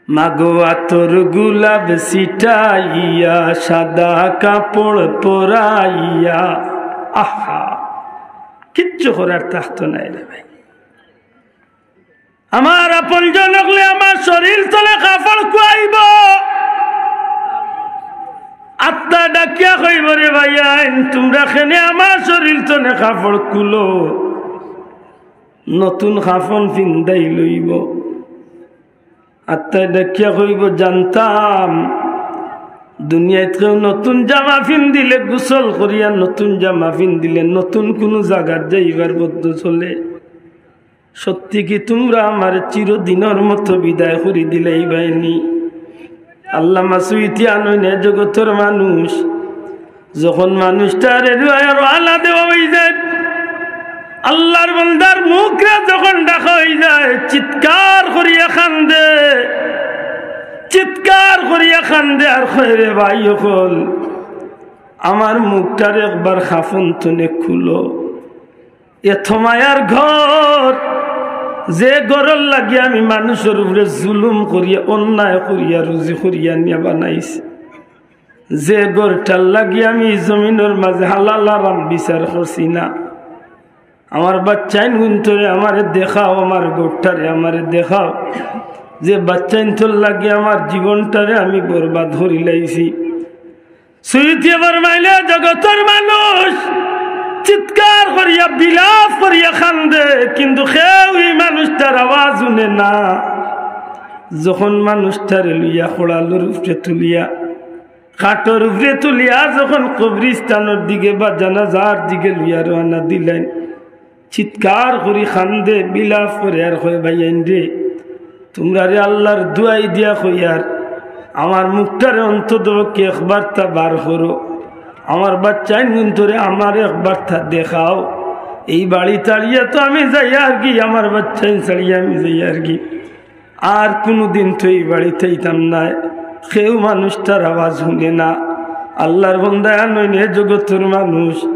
মাগো আতর গোলাপ ছিটাইয়া, সাদা কাপড় পরাইয়া, আহা, কিচ্ছু করার থাকতো নায় রে ভাই। আমার আপনজন অকলে আমার শরীর তলে কাপড় খুয়াইবো, আত্মা ডাকিয়া কইবো, "রে ভাইয়াইন, তুমরা কেনে আমার শরীর তলে কাপড় খুলো?" নতুন কাফন ফিন্দাই লইবো। আত্মায় ডাকিয়া কইবো, "জানতাম দুনিয়াত কেউ নতুন জামা ফিন্দিলে, গোসল করিয়া নতুন জামা ফিন্দিলে, নতুন কুনু জাগাত যাইবার বদ্ধ চলে। সত্যি কি তুমরা আমারে চিরদিনর মতো বিদায় করি দিলাইবায়নি?" আল্লামা সুয়ুতী আনইন, এ জগতর মানুষ, যখন মানুষটারে রুয়াইয়া রওয়ানা দেওয়া অইযায়, আল্লার বন্দার মুখরে যখন ডাকা অইযায়, চিৎকার করিয়া কান্দে, চিৎকার করিয়া কান্দে আর কয়, "রে ভাই অকল, আমার মুখটারে একবার কাফন তনে খুলো।" এত মায়ার ঘর, যে ঘরর লাগি আমি মানুষর উপরে জুলুম করিয়া, অন্যায় করিয়া, রুজি করিয়া নিয়া বানাইছি, যে ঘরটার লাগি আমি জমিনর মাঝে হালাল হারাম বিচার করছি না, আমার বাচ্চাইন গুন্তরে আমারে দেখাও, আমার ঘরটারে আমারে দেখাও, যে বাচ্চাইনতর লাগি আমার জীবনটারে আমি বরবাদ করিলাইছি। সুয়ুতী ফরমাইলে, জগতর মানুষ চিৎকার করিয়া, বিলাপ করিয়া কান্দে, কিন্তু কেউ ই মানুষটার আওয়াজ হুনে না। যখন মানুষটারে লইয়া খড়ালর উপরে তুলিয়া, খাটর উপরে তুলিয়া যখন কবরিস্তানর দিকে বা জানাজার দিকে লইয়া রওয়ানা দিলাইন, চিৎকার করি কান্দে, বিলাপ করে আর কয়, "ভাইয়াইন রে, তুমরারে আল্লার দুয়াই দিয়া কইয়ার, আমার মুখটারে অন্তত পক্ষে একবারতা বার করো, আমার বাচ্চাইন গুন্তরে আমারে একবারতা দেখাও। এই বাড়ি ছাড়িয়া তো আমি যাইয়ারগি, আমার বাচ্চাইন ছাড়িয়া আমি যাইয়ারগি।" আর কুনুদিন তো ই বাড়িত আইতাম নায়। কেউ মানুষটার আওয়াজ হুনে না। আল্লার বন্দা আনইন, এ জগতর মানুষ।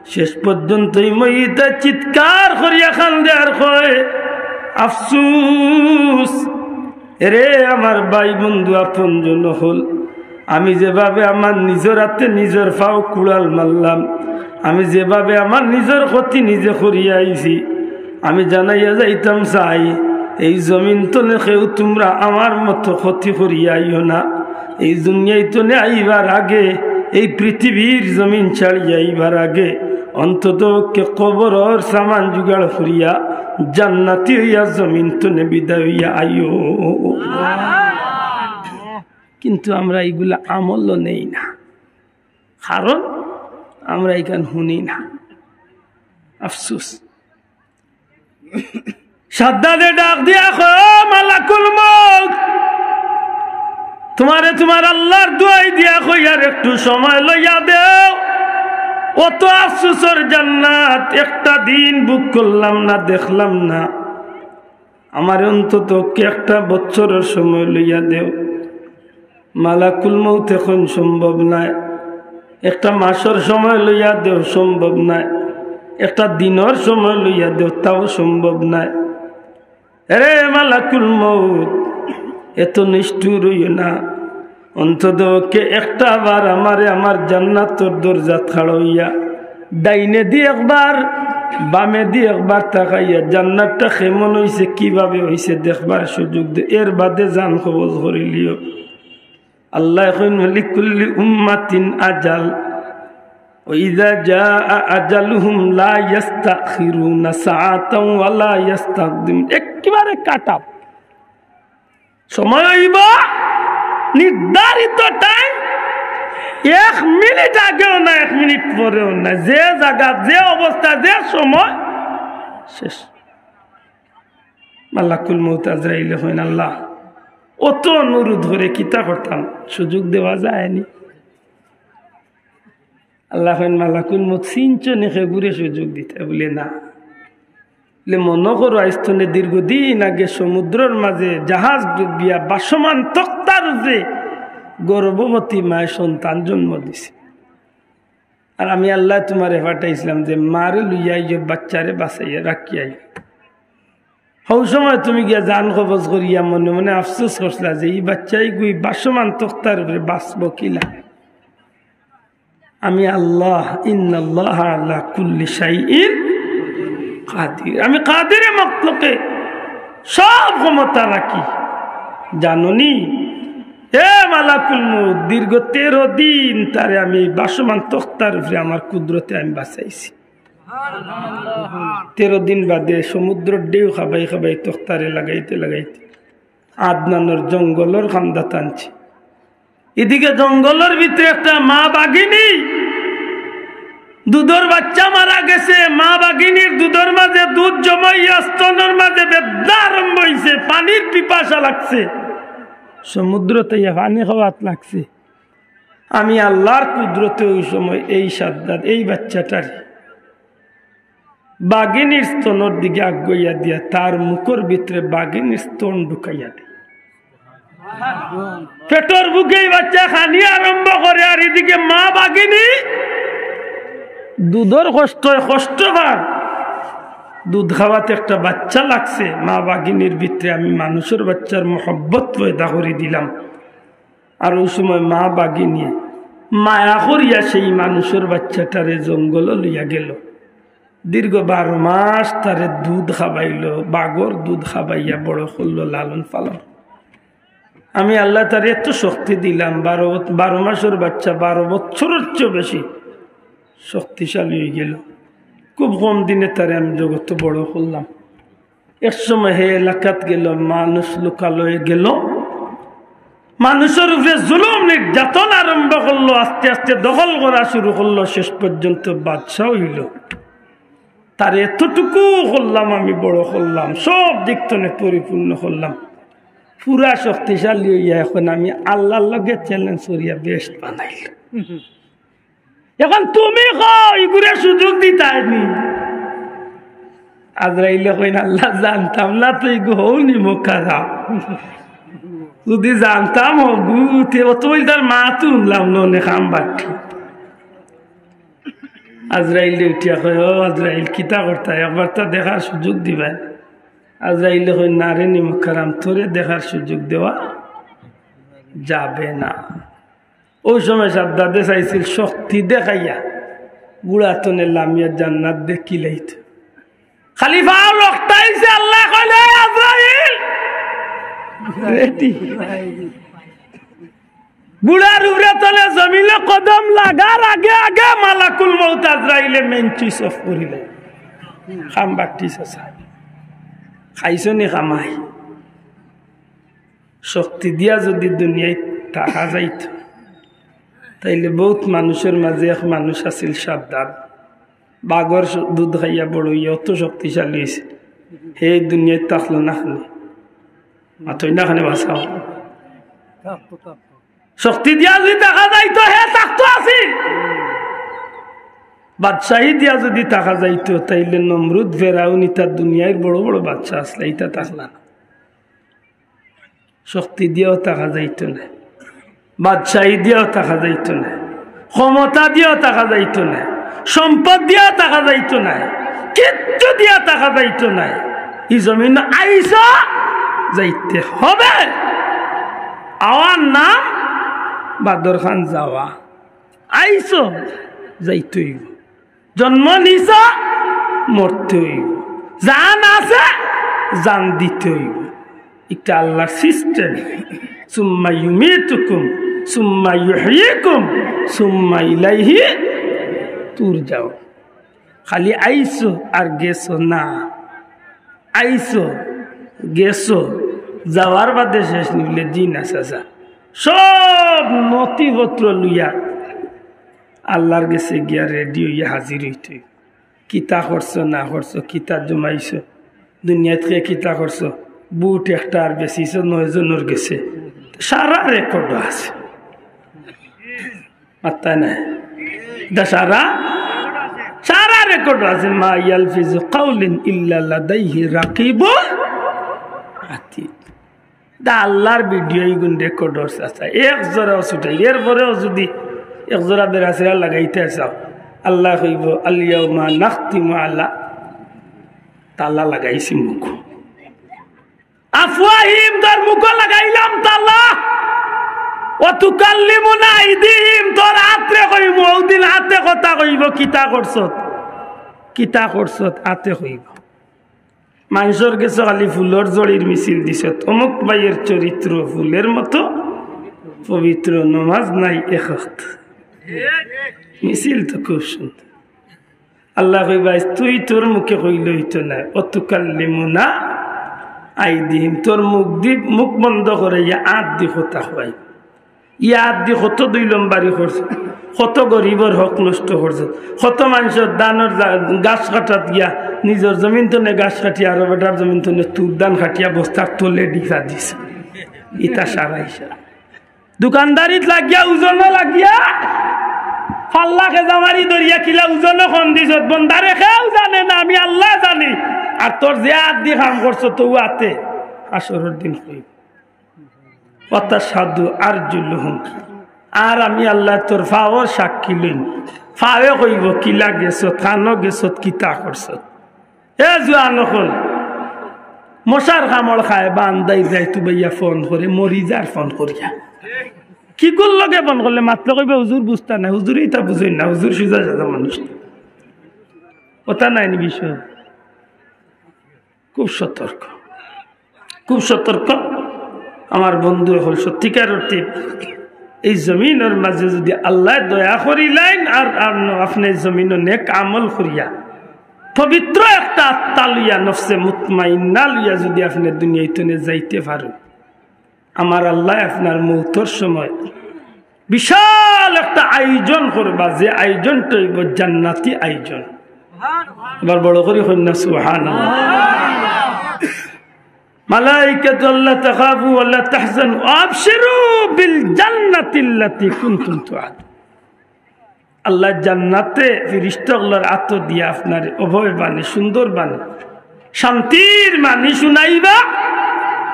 শেষ পর্যন্ত ই মইয়িতে চিৎকার করিয়া কান্দে আর কয়, "আফসুস, এরে আমার ভাই বন্ধু আপনজন অকল, আমি যেভাবে আমার নিজর আতে নিজর পাও কুড়াল মারলাম, আমি যেভাবে আমার নিজর ক্ষতি নিজে করিয়া আইছি, আমি জানাইয়া যাইতাম চাই, এই জমিন তনে কেউ তুমরা আমার মতো ক্ষতি করিয়া আইও না। এই দুনিয়ার তনে আইবার আগে, এই পৃথিবীর জমিন ছাড়িয়া আইবার আগে অন্তত কে কবরর সামান জোগাড় করিয়া জান্নাতি অইয়া জমিন তনে বিদায় অইয়া আইও। কিন্তু আমরা ইগুলা আমলও নেই না, কারণ আমরা ইখান হুনি না। আফসোস। সাদ্দাদে ডাক দিয়া কয়, "ও মালাকুল মউত, তুমারে তুমার আল্লার দোয়াই দিয়া কইয়ার একটু সময় লইয়া দেও। অত আফসোসর জান্নাত, একটা দিন ভোগ করলাম না, দেখলাম না, আমারে অন্তত কি একটা বছরর সময় লইয়া দেও।" মালাকুল মউতে কইন, "সম্ভব নায়।" একটা মাসর সময় লইয়া দেও, সম্ভব নায়। একটা দিনর সময় লইয়া দেও, তাও সম্ভব নায়। আরে মালাকুল মউত, এত নিষ্ঠুর অইও না। অন্তত কে একটা বার আমারে আমার জান্নাতর দরজাত খাড়া অইয়া, ডাইনেদি একবার, বামেদি একবার তাকাইয়া, জান্নাতটা কেমন অইছে, কিভাবে অইছে দেখবার সুযোগ দে, এর বাদে জান কবজ করিলিও। আল্লায় কইন, "লিকুল্লি উম্মাতিন আজাল, ওয়া ইযা জাআ আজালুহুম লা ইয়াস্তাখিরুনা সাআতান ওয়া লা ইয়াস্তাকদিমুন।" একেবারে কাটা সময় অইবো, নির্ধারিত টাইম, এক মিনিট আগেও না, এক মিনিট পরেও না। যে জাগাত, যে অবস্থা, যে সময়, শেষ। মালাকুল মউত আজরাইলে কইন, "আল্লাহ, অত অনুরোধ করি কিতা করতাম, সুযোগ দেওয়া যায়নি।" আল্লায় কইন, "মালাকুল মউত, চিনছো নি কেগুরে সুযোগ দিতায়?" বুলে, "না।" বুলে, "মনো করো, আইজ তনে দীর্ঘদিন আগে সমুদ্রর মাঝে জাহাজ ডুবিয়া ভাসমান তক্তার উপরে গর্ভবতী মায় সন্তান জন্ম দিছে। আর আমি আল্লায় তুমারে পাঠাইছলাম যে মারে লইয়া আইও, বাচ্চারে বাঁচাইয়া রাখিয়া আইও। হউ সময় তুমি গিয়া জান কবজ করিয়া মনে মনে আফসোস করছলা যে ই বাচ্চাইগু ভাসমান তক্তার উপরে বাঁচবো কিলা?" আমি আল্লাহ, ইন্নাল্লাহা আলা কুল্লি শাইইন কাদির। আমি কাদিরে মতলকে সব ক্ষমতা রাখি। জানো নি, এ মালাকুল মউত, দীর্ঘ তেরো দিন তারে আমি ভাসমান তক্তার উপরে আমার কুদরতে আমি বাঁচাইছি। তেরো দিন বাদে সমুদ্রর ঢেউ খাবাই খাবাই তক্তারে লাগাইতে লাগাইতে আদনানর জঙ্গলর কান্দাত আনছি। এদিকে জঙ্গলর ভিতরে একটা মা বাঘিনী, দুধর বাচ্চা মারা গেছে, মা বাঘিনীর দুধর মাঝে দুধ জমাইয়া স্তনর মাঝে বেদনা আরম্ভ অইছে, পানির পিপাসা লাগছে, সমুদ্র থাকি পানি খাওয়াত লাগছে। আমি আল্লার কুদরতে ওই সময় এই সাদ্দাদ, এই বাচ্চাটারে বাঘিনীর স্তনর দিকে আগুয়াইয়া দিয়া তার মুখর ভিতরে বাঘিনীর স্তন ঢুকাইয়া দেই। পেটর ভুকে এই বাচ্চা খানি আরম্ভ করে, আর এদিকে মা বাঘিনী দুধর কষ্ট, কষ্ট পার। দুধ খাওয়াতে একটা বাচ্চা লাগছে, মা বাঘিনীর ভিতরে আমি মানুষর বাচ্চার মহব্বত পয়দা করি দিলাম। আর ওই সময় মা বাঘিনীয়ে মায়া করিয়া সেই মানুষর বাচ্চাটারে জঙ্গলো লইয়া গেল। দীর্ঘ বারো মাস তারে দুধ খাবাইলো, বাঘর দুধ খাবাইয়া বড় করলো, লালন পালন। আমি আল্লায় তারে এত শক্তি দিলাম, বারো, বারো মাসর বাচ্চা বারো বছরর চেয়েও বেশি শক্তিশালী অইগেল। খুব কম দিনে তারে আমি জগতো বড় করলাম। এক সময় হে এলাকাত গেল, মানুষ লোকালয়ে গেল, মানুষর উপরে জুলুম নির্যাতন আরম্ভ করলো, আস্তে আস্তে দখল করা শুরু করলো, শেষ পর্যন্ত বাদশা অইল। তারে এতটুকু করলাম, আমি বড় করলাম, সব দিক তনে পরিপূর্ণ করলাম, পুরা শক্তিশালী অইয়া এখন আমি আল্লার লগে চ্যালেঞ্জ করিয়া বেহেস্ত বানাইল। এখন তুমি কও, ইগুরে সুযোগ দিতায় নি? আজরাইলে কইন, "আল্লাহ, জানতাম না তো ইগু হউ নি মক্কা যাও। যদি জানতাম হগু, তে অত বইল তার মা তো হুনলাম না, অনেক আম বাটি।" আজরাইল উঠিয়া কয়, "ও আজরাইল, কিতা করতায়? একবার তো দেখার সুযোগ দিবায়।" আজরাইলে কইন, "না রে নিমকহারাম, তোরে দেখার সুযোগ দেওয়া যাবে না।" অউ সময় শাদ্দাদে চাইছিল শক্তি দেখাইয়া ঘুড়া তনে লামিয়া জান্নাত দেখিলাইতো। খালি পাও লটকাইছে, আল্লায় কইলা, "এ আজরাইল, ready।" ঘুড়ার উপরে তনে জমিনো কদম লাগার আগে আগে মালাকুল মউত আজরাইলে মেইন সুইচ অফ করিলে। কাম বাকি চাচা। খাইছো নি কামাই? শক্তি দিয়া যুদি দুনিয়াত থাকা যাইতো, তাইলে বউত মানুষর মাঝে এক মানুষ আছিল শাদ্দাদ। বাঘর স-, দুধ খাইয়া বড় অইয়া অত শক্তিশালী অইছে, হে দুনিয়াত থাকলো না কেনে? মাতইন না কেনে বাঁচাও। শক্তি দিয়া যুদি থাকা যাইতো, হে থাকতো আছিল। বাদশাহী দিয়া যুদি থাকা যাইতো, তাইলে নমরুদ, ফেরাউন, ইতা দুনিয়ার বড় বড় বাদশা আছলা, ইতা থাকলা না। শক্তি দিয়াও থাকা যাইতো নায়, বাদশাহী দিয়াও থাকা যাইতো নায়, ক্ষমতা দিয়াও থাকা যাইতো নায়, সম্পদ দিয়াও থাকা যাইতো নায়, কিচ্ছু দিয়া থাকা যাইতো নায়। ই জমিনো আইছো, যাইতে হবে। আওয়ার নাম বাদর খান যাওয়া। আইছো, যাইতে অইবো। জন্ম নিছো, মরতে অইবো। জান আছে, জান দিতে অইবো। ইটা আল্লাহর system। সুম্মা ইউমিতুকুম, সুম্মা ইউহয়িকুম, সুম্মা ইলাইহি তুরজাউন। খালি আইছো আর গেছো না, আইছো, গেছো, যাওয়ার বাদে শেষ নি বলে দিন আছে যা। সব নথিপত্র লইয়া আল্লাহর গেছে গিয়া ready অইয়া হাজির অইতে অইবো। কিতা করছো না করছো, কিতা জমাইছো, দুনিয়াত কে কিতা করছো, বুট একটা আর বেচিছো নয় জনর গেছে, সারা record আছে। মাতইন না, ইটা সারা, সারা record আছে। মা ইয়ালফিজু কাউলিন ইল্লা লাদাইহি রাকিবুন আতিদ। ইটা আল্লাহর video, ইগুন record আছে। আচ্ছা, এক জোড়াও ছুটাই, এরপরেও যুদি এক জোড়া বেড়াছেড়া লাগাইতে চাও, আল্লায় কইবো, "আল ইয়াউমা নাখতিমু আলা", তালা লাগাইছি মুখ। আফওয়াহিম, তোর মুখো লাগাইলাম তালা। ওয়া তুকাল্লিমুনা আইদিহিম, তোর আতরে কইমু, অউদিন আতে কথা কইবো, কিতা করছত, কিতা করছত, আতে কইবো। মানষর গেছে খালি ফুলর জড়ির মিছিল দিছত, অমুক ভাইয়ের চরিত্র ফুলের মতো পবিত্র, নমাজ নাই এক ওয়াক্ত। মিছিল তো খুব সুন্দর। আল্লায় কইবা, "তুই তোর মুখে কইলে অইতো নায়, ওয়া তুকাল্লিমুনা আইদিহিম, তোর মুখ দি, মুখ বন্ধ করাইয়া আত দি কথা কওয়াই।" ই আত দি কত দুই লম্বারি করছে, কত গরিবর হক নষ্ট করছে, কত মানষর ধানর জা-, গাছ কাটাত গিয়া নিজর জমিন তনে গাছ কাটিয়া আরো বেটার জমিন তনে তুর ধান কাটিয়া বস্তার তলে ঢুকাই দিছে। ইতা সারা হিসাব। দোকানদারিত লাগিয়া, ওজনো লাগিয়া, ফাল্লা খেজামারি ধরিয়া কিলা ওজনো কম দিছত, বন্দারে কেউ জানে না, আমি আল্লায় জানি। আর তোর যে আত দি কাম করছো, তো আতে হাশরর দিন কইবো। ওয়াতাশহাদু আরজুলুহুম। আর আমি আল্লায় তোর পাওর সাক্ষী লইমু। পাওয়ে কইবো, "কিলা গেছত, কানো গেছত, কিতা করছত?" এ জুয়ান অকল, মশার কামড় খায়, বান্দাই যাইতো বাইয়া ফোন করে, মরি যার ফোন করিয়া। কিগুর লগে ফোন করলে মাতলে কইবা, "হুজুর বুঝতা না, হুজুরে ইতা বুঝইন না, হুজুর সুজা সাদা মানুষ।" কথা নায় নি বিষয়। খুব সতর্ক, খুব সতর্ক আমার বন্ধু অকল। সত্যিকার অর্থে এই জমিনর মাঝে যুদি আল্লায় দয়া করিলাইন আর, আর ন-, আপনে জমিনো নেক আমল করিয়া পবিত্র একটা আত্মা লইয়া, নফসে মুতমাইন্না লইয়া যুদি আপনে দুনিয়া তনে যাইতে পারইন, আমার আল্লায় আপনার মউতর সময় বিশাল একটা আয়োজন করবা, যে আয়োজনটা অইবো জান্নাতি আয়োজন। এবার বড় করি কইন না, সুবহানাল্লাহ। মালাইকাতু আল্লা তাখাফু ওয়া লা তাহজানু ওয়া আবশিরু বিল জান্নাতিল্লাতি কুনতুম তুআদুন। আল্লায় জান্নাতে ফিরিস্তা অকলর আতো দিয়া আপনারে অভয় বাণী, সুন্দর বাণী, শান্তির বাণী শুনাইবা।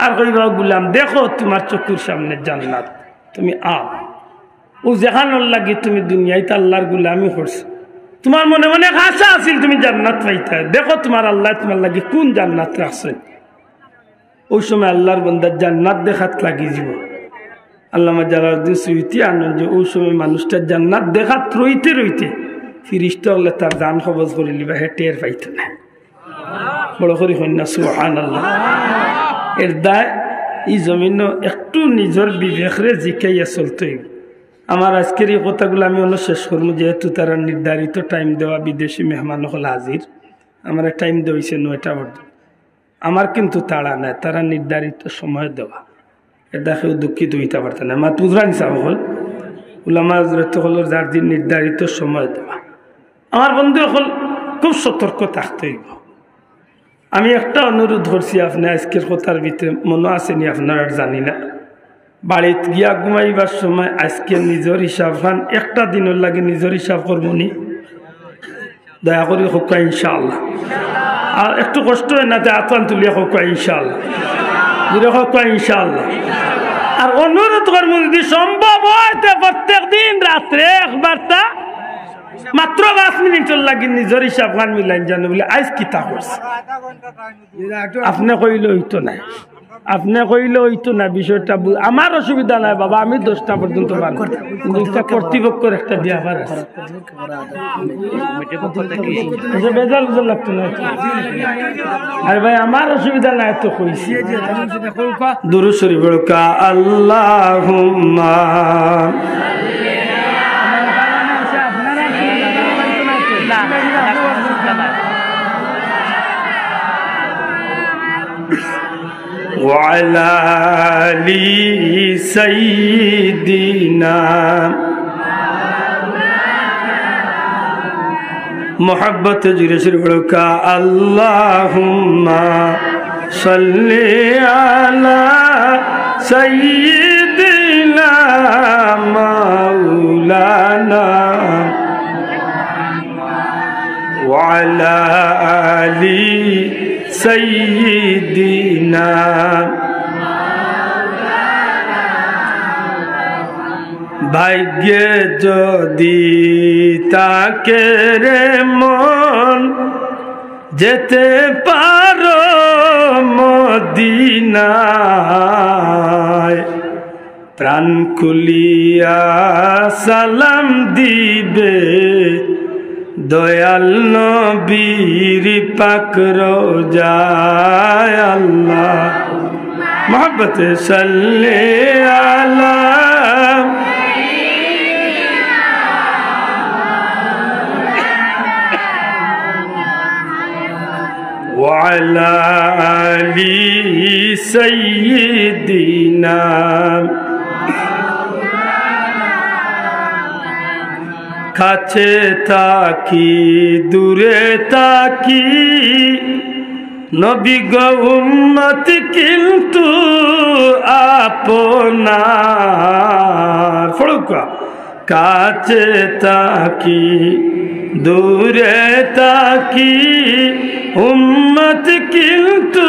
আর কইবা, "গুলাম, দেখো তুমার চকুর সামনে জান্নাত, তুমি আও।" অউ যেখানর লাগি তুমি দুনিয়াত আল্লার গুলামি করছো, তুমার মনে মনে আশা আছিল তুমি জান্নাত পাইতায়, দেখো তুমার আল্লায় তুমার লাগি কুন জান্নাত রাখছইন। অউ সময় আল্লার বন্দার জান্নাত দেখাত লাগি যিবো। আল্লামা জালালউদ্দিন সুয়ুতি আনইন যে অউ সময় মানুষটা জান্নাত দেখাত রইতে রইতে ফিরিস্তা অকলে তার জান কবজ করিলিবা, হে টের পাইতো না। বড় করি কইন না সুবহানাল্লাহ। এর দায় ই জমিনো একটু নিজর বিবেকরে জিকাইয়া চলতে অইবো। আমার আইজকের ই কথাগুলা আমি অনো শেষ করমু, যেহেতু তারা নির্ধারিত টাইম দেওয়া, বিদেশি মেহমান অকল হাজির, আমারে টাইম দেওয়া অইছে নয়টা পর্যন্ত। আমার কিন্তু তাড়া নাই, তারা নির্ধারিত সময় দেওয়া, এটা কেউ দুঃখিত অইতা পারতা না। মাত বুঝরা নি সাব অকল, উলামা হজরত অকলর যার দিন নির্ধারিত সময় দেওয়া। আমার বন্ধু অকল, খুব সতর্ক থাকতে অইবো। আমি একটা অনুরোধ করছি, আপনে আইজকের কথার ভিতরে মনো আছে নি আপনারার জানি না, বাড়িত গিয়া ঘুমাইবার সময় আইজকে নিজর হিসাব খান, একটা দিনর লাগি নিজর হিসাব করবো নি? দয়া করি কউক্কা ইনশাআল্লাহ। আর একটু কষ্ট অয় না, তে আতখান তুলিয়া কউক্কা ইনশাআল্লাহ। জোরে কউক্কা ইনশাআল্লাহ। আর অনুরোধ করমু, যদি সম্ভব অয়, তে প্রত্যেক দিন রাত্রে একবার তা মাত্র পাঁচ মিনিটর লাগি নিজর হিসাব খান মিলাইন জানো বলে আইজ কিতা করছে। আপনে কইলে অইতো নায়, আপনে কইলে অইতো না, বিষয়টা বু-, আমার অসুবিধা নাই বাবা, আমি দশটা পর্যন্ত পারমু, কিন্তু একটা কর্তৃপক্ষর একটা ব্যাপার আছে। আচ্ছা, বেজার বুঝা লাগতো না। আরে ভাই, আমার অসুবিধা নাই তো কইছি। দুরূদ শরীফ পড়উক্কা, আল্লাহুম্মা। وعلى آل سيدنا। محبت جرس البركة، اللهم صل على سيدنا مولانا وعلى آل سيدنا। ভাগ্যে যদি থাকে রে মন, যেতে পারো মদিনায়। প্রাণ খুলিয়া সালাম দিবে দয়াল নবীর পাক রোজায়। আল্লাহ محبت صل على وعلى آل سيدنا। কাছে থাকি, দূরে থাকি, নবী গো উম্মত কিন্তু আপনার। পড়ুক্কা। কাছে থাকি, দূরে থাকি, উম্মত কিন্তু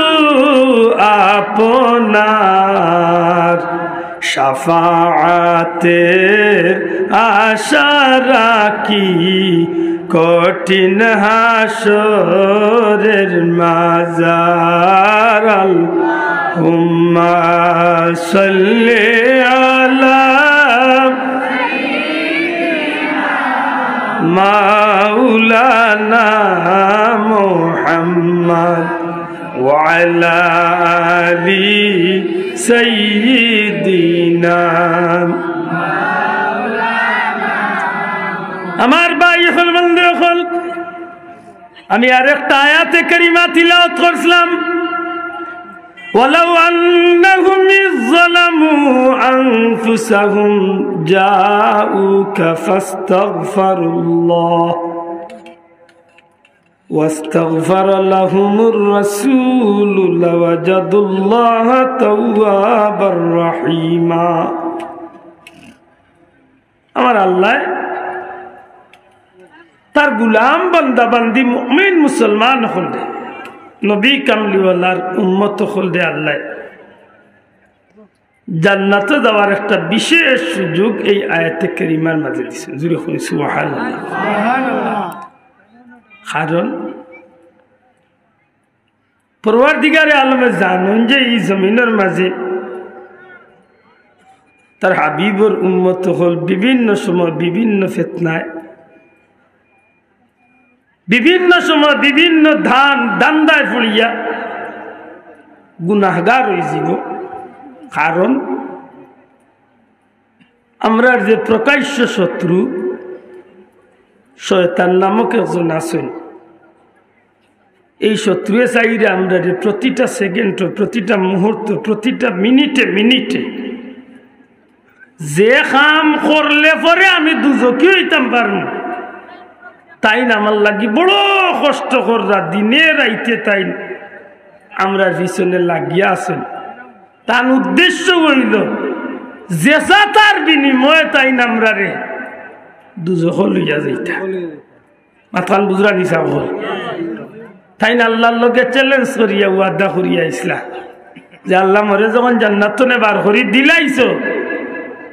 আপনার। শাফাআতের আশা রাখি কঠিন হাশরের মাজার। আল্লাহুম্মা সাল্লি আলা মাওলানা মুহাম্মদ ওয়া আলা আলি সাইয়্যিদিনা। আমার ভাই অকল, বন্ধু অকল, আমি আরেকটা আয়াতে কারিমা তিলাওয়াত করছিলাম, ولو أنهم إذ ظلموا أنفسهم جاءوك فاستغفروا الله واستغفر لهم الرسول لوجدوا الله توابا رحيما। আমার আল্লাহ তার গুলাম, বান্দা, বান্দি, মুমিন, মুসলমান অকলরে, নবী কামলিওয়ালার উম্মত অকলরে আল্লাহ জান্নাতো যাওয়ার একটা বিশেষ সুযোগ এই আয়াতে কারিমার মাঝে দিছেন। জোরে কইন সুবহানাল্লাহ। কারণ পরওয়ারদিগারে আলমে জানইন যে ই জমিনর মাঝে তার হাবিবর উম্মত অকল বিভিন্ন সময় বিভিন্ন ফিতনায়, বিভিন্ন সময় বিভিন্ন ধান ধান্দায় পড়িয়া গুনাহগার অইযিবো। কারণ আমরার যে প্রকাশ্য শত্রু শয়তান নামক একজন আছইন, এই শত্রুয়ে চাইরা আমরারে প্রতিটা সেকেন্ডো, প্রতিটা মুহূর্তো, প্রতিটা মিনিটে মিনিটে যে কাম করলে পরে আমি দুজখি অইতাম পারমু, তাইন আমার লাগি বড় কষ্ট কররা, দিনে রাইতে তাইন আমরার পিছনে লাগিয়া আছইন। তান উদ্দেশ্য অইলো যেছা তার বিনিময়ে তাইন আমরারে দুজখো লইয়া যাইতা। মাতখান বুঝরা নি সাব অকল? তাইন আল্লার লগে চ্যালেঞ্জ করিয়া ওয়াদা করিয়া আইছলা যে, "আল্লা, মরে যখন জান্নাত থনে বার করি দিলাইছো,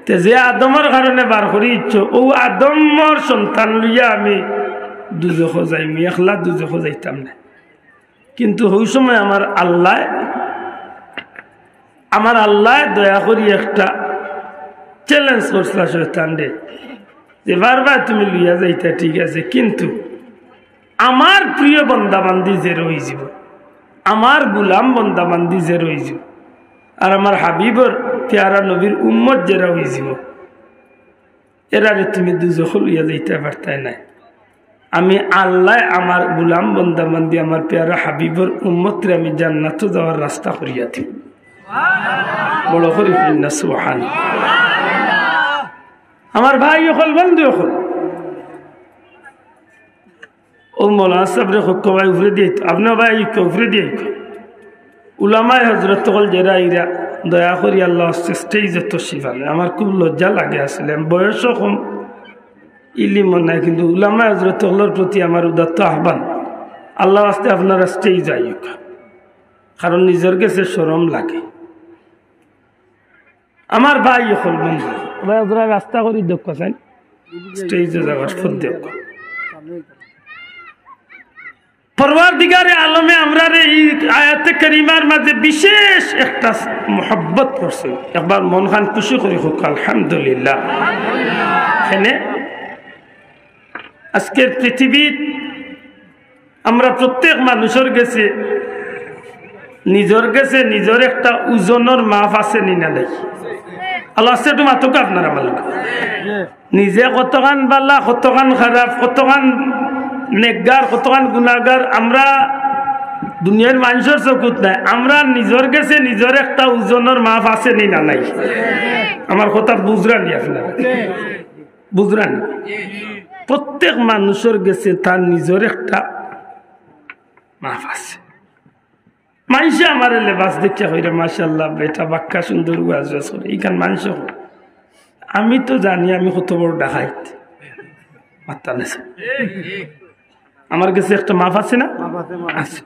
তে যে আদমর কারণে বার করি দিছো, অউ আদমর সন্তান লইয়া আমি দুজখো যাইমু, একলা দুজখো যাইতাম না।" কিন্তু হউ সময় আমার আল্লায়, আমার আল্লায় দয়া করি একটা চ্যালেঞ্জ করছলা শয়তানরে যে, "বারবার তুমি লইয়া যাইতা, ঠিক আছে, কিন্তু আমার প্রিয় বন্দাবান্দি যেরা অইযিবো, আমার গুলাম বন্দাবান্দি যেরা অইযিবো, আর আমার হাবিবর পেয়ারা নবীর উম্মত যেরা অইযিবো, এরারে তুমি দুজখো লইয়া যাইতা পারতায় নায়। আমি আল্লায় আমার গুলাম বন্দাবান্দি, আমার পেয়ারা হাবিবর উম্মতরে আমি জান্নাতো যাওয়ার রাস্তা করিয়া দিমু।" বড় করি কইন না সুবহান। আমার ভাই অকল, বন্ধু অকল, অউ মৌলানা সাবরে কউক্কা ভাই উপরেদি আইতো, আপনে ভাই আইউক্কা, উপরেদি আইউক্কা। উলামায়ে হজরত অকল যেরা আইরা, দয়া করি আল্লার ওয়াস্তে স্টেজো তশরিফ আনইন। আমার খুব লজ্জা লাগে আসলে, আমি বয়সও কম, ইলিমও নাই, কিন্তু উলামায়ে হজরত অকলর প্রতি আমার উদাত্ত আহ্বান, আল্লার ওয়াস্তে আপনারা স্টেজো আইউক্কা, কারণ নিজর গেছে শরম লাগে। আমার ভাই অকল, বন্ধু, ভাই, ওরা রাস্তা করি দেউক্কা চাইন, স্টেজো যাওয়ার পথ দেউক্কা। পরওয়ারদিগারে আলমে আমরারে ই আয়াতে কারিমার মাঝে বিশেষ একটা মহব্বত করছইন। একবার মনখান খুশি করি কউক্কা আলহামদুলিল্লাহ। এনে আজকের পৃথিবীত আমরা প্রত্যেক মানুষর গেছে, নিজর গেছে নিজর একটা ওজনর মাপ আছে নি না নাই? আল্লার ওয়াস্তে একটু মাতউক্কা আপনারা আমার লগে। নিজে কতখান বালা, কতখান খারাপ, কতখান নেকগার, কতখান গুনাগার, আমরা দুনিয়ার মানষর চকুত নাই, আমরা নিজর গেছে নিজর একটা ওজনর মাপ আছে নি না নাই? আমার কথা বুঝরা নি আপনারা? বুঝরা নি? প্রত্যেক মানুষর গেছে তার নিজর একটা মাপ আছে। মানষে আমারে লেবাস দেখিয়া কইরা, "মাশাআল্লাহ, বেটা বাক্কা সুন্দর ওয়াজ ওয়াজ করে।" ইখান মানষে কয়। আমি তো জানি আমি কত বড় ডাকাইত। মাতরা না। আমার গেছে একটা মাপ আছে না? মাপ আছে, মাপ আছে। আছে।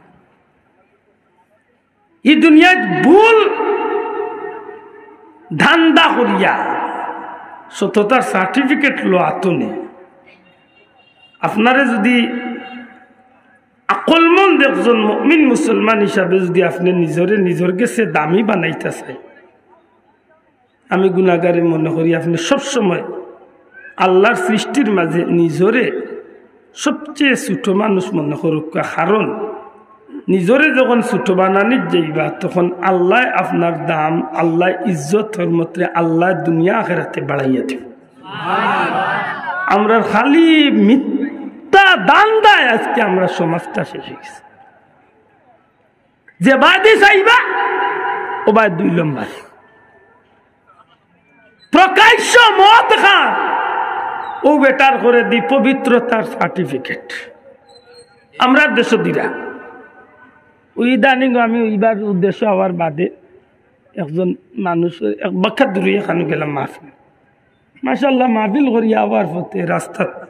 ই দুনিয়াত ভুল ধান্দা করিয়া সততার সার্টিফিকেট লওয়া তো নি। আপনারে যুদি আকলমন্দ একজন মুমিন মুসলমান হিসাবে যুদি আপনে নিজরে নিজর গেছে দামি বানাইতা চাইন, আমি গুনাগারে মনে করি আপনে সবসময় আল্লার সৃষ্টির মাঝে নিজরে সবচেয়ে ছোট মানুষ মনে করউক্কা, কারণ নিজরে যখন ছোট বানানিত যাইবা, তখন আল্লায় আপনার দাম, আল্লায় ইজ্জত, হরমতরে আল্লায় দুনিয়া আখেরাতে বাড়াইয়া দিবা। আমরার খালি মিথ্যা ধান্দায় আজকে আমরার সমাজটা শেষ অইগেছে। যে বায়দি চাইবা, অউ বায় দুই নম্বর। প্রকাশ্য মদ খার, অউ বেটার করেদি পবিত্রতার সার্টিফিকেট। আমরার দেশো দিরা। অউ ইদানিং আমি ইবার উদ্দেশ্য আওয়ার বাদে একজন মানুষ, এক বাক্কা দূরে এখানো গেলাম মাহফিল। মাশাআল্লাহ, মাহফিল করি আওয়ার পথে রাস্তাত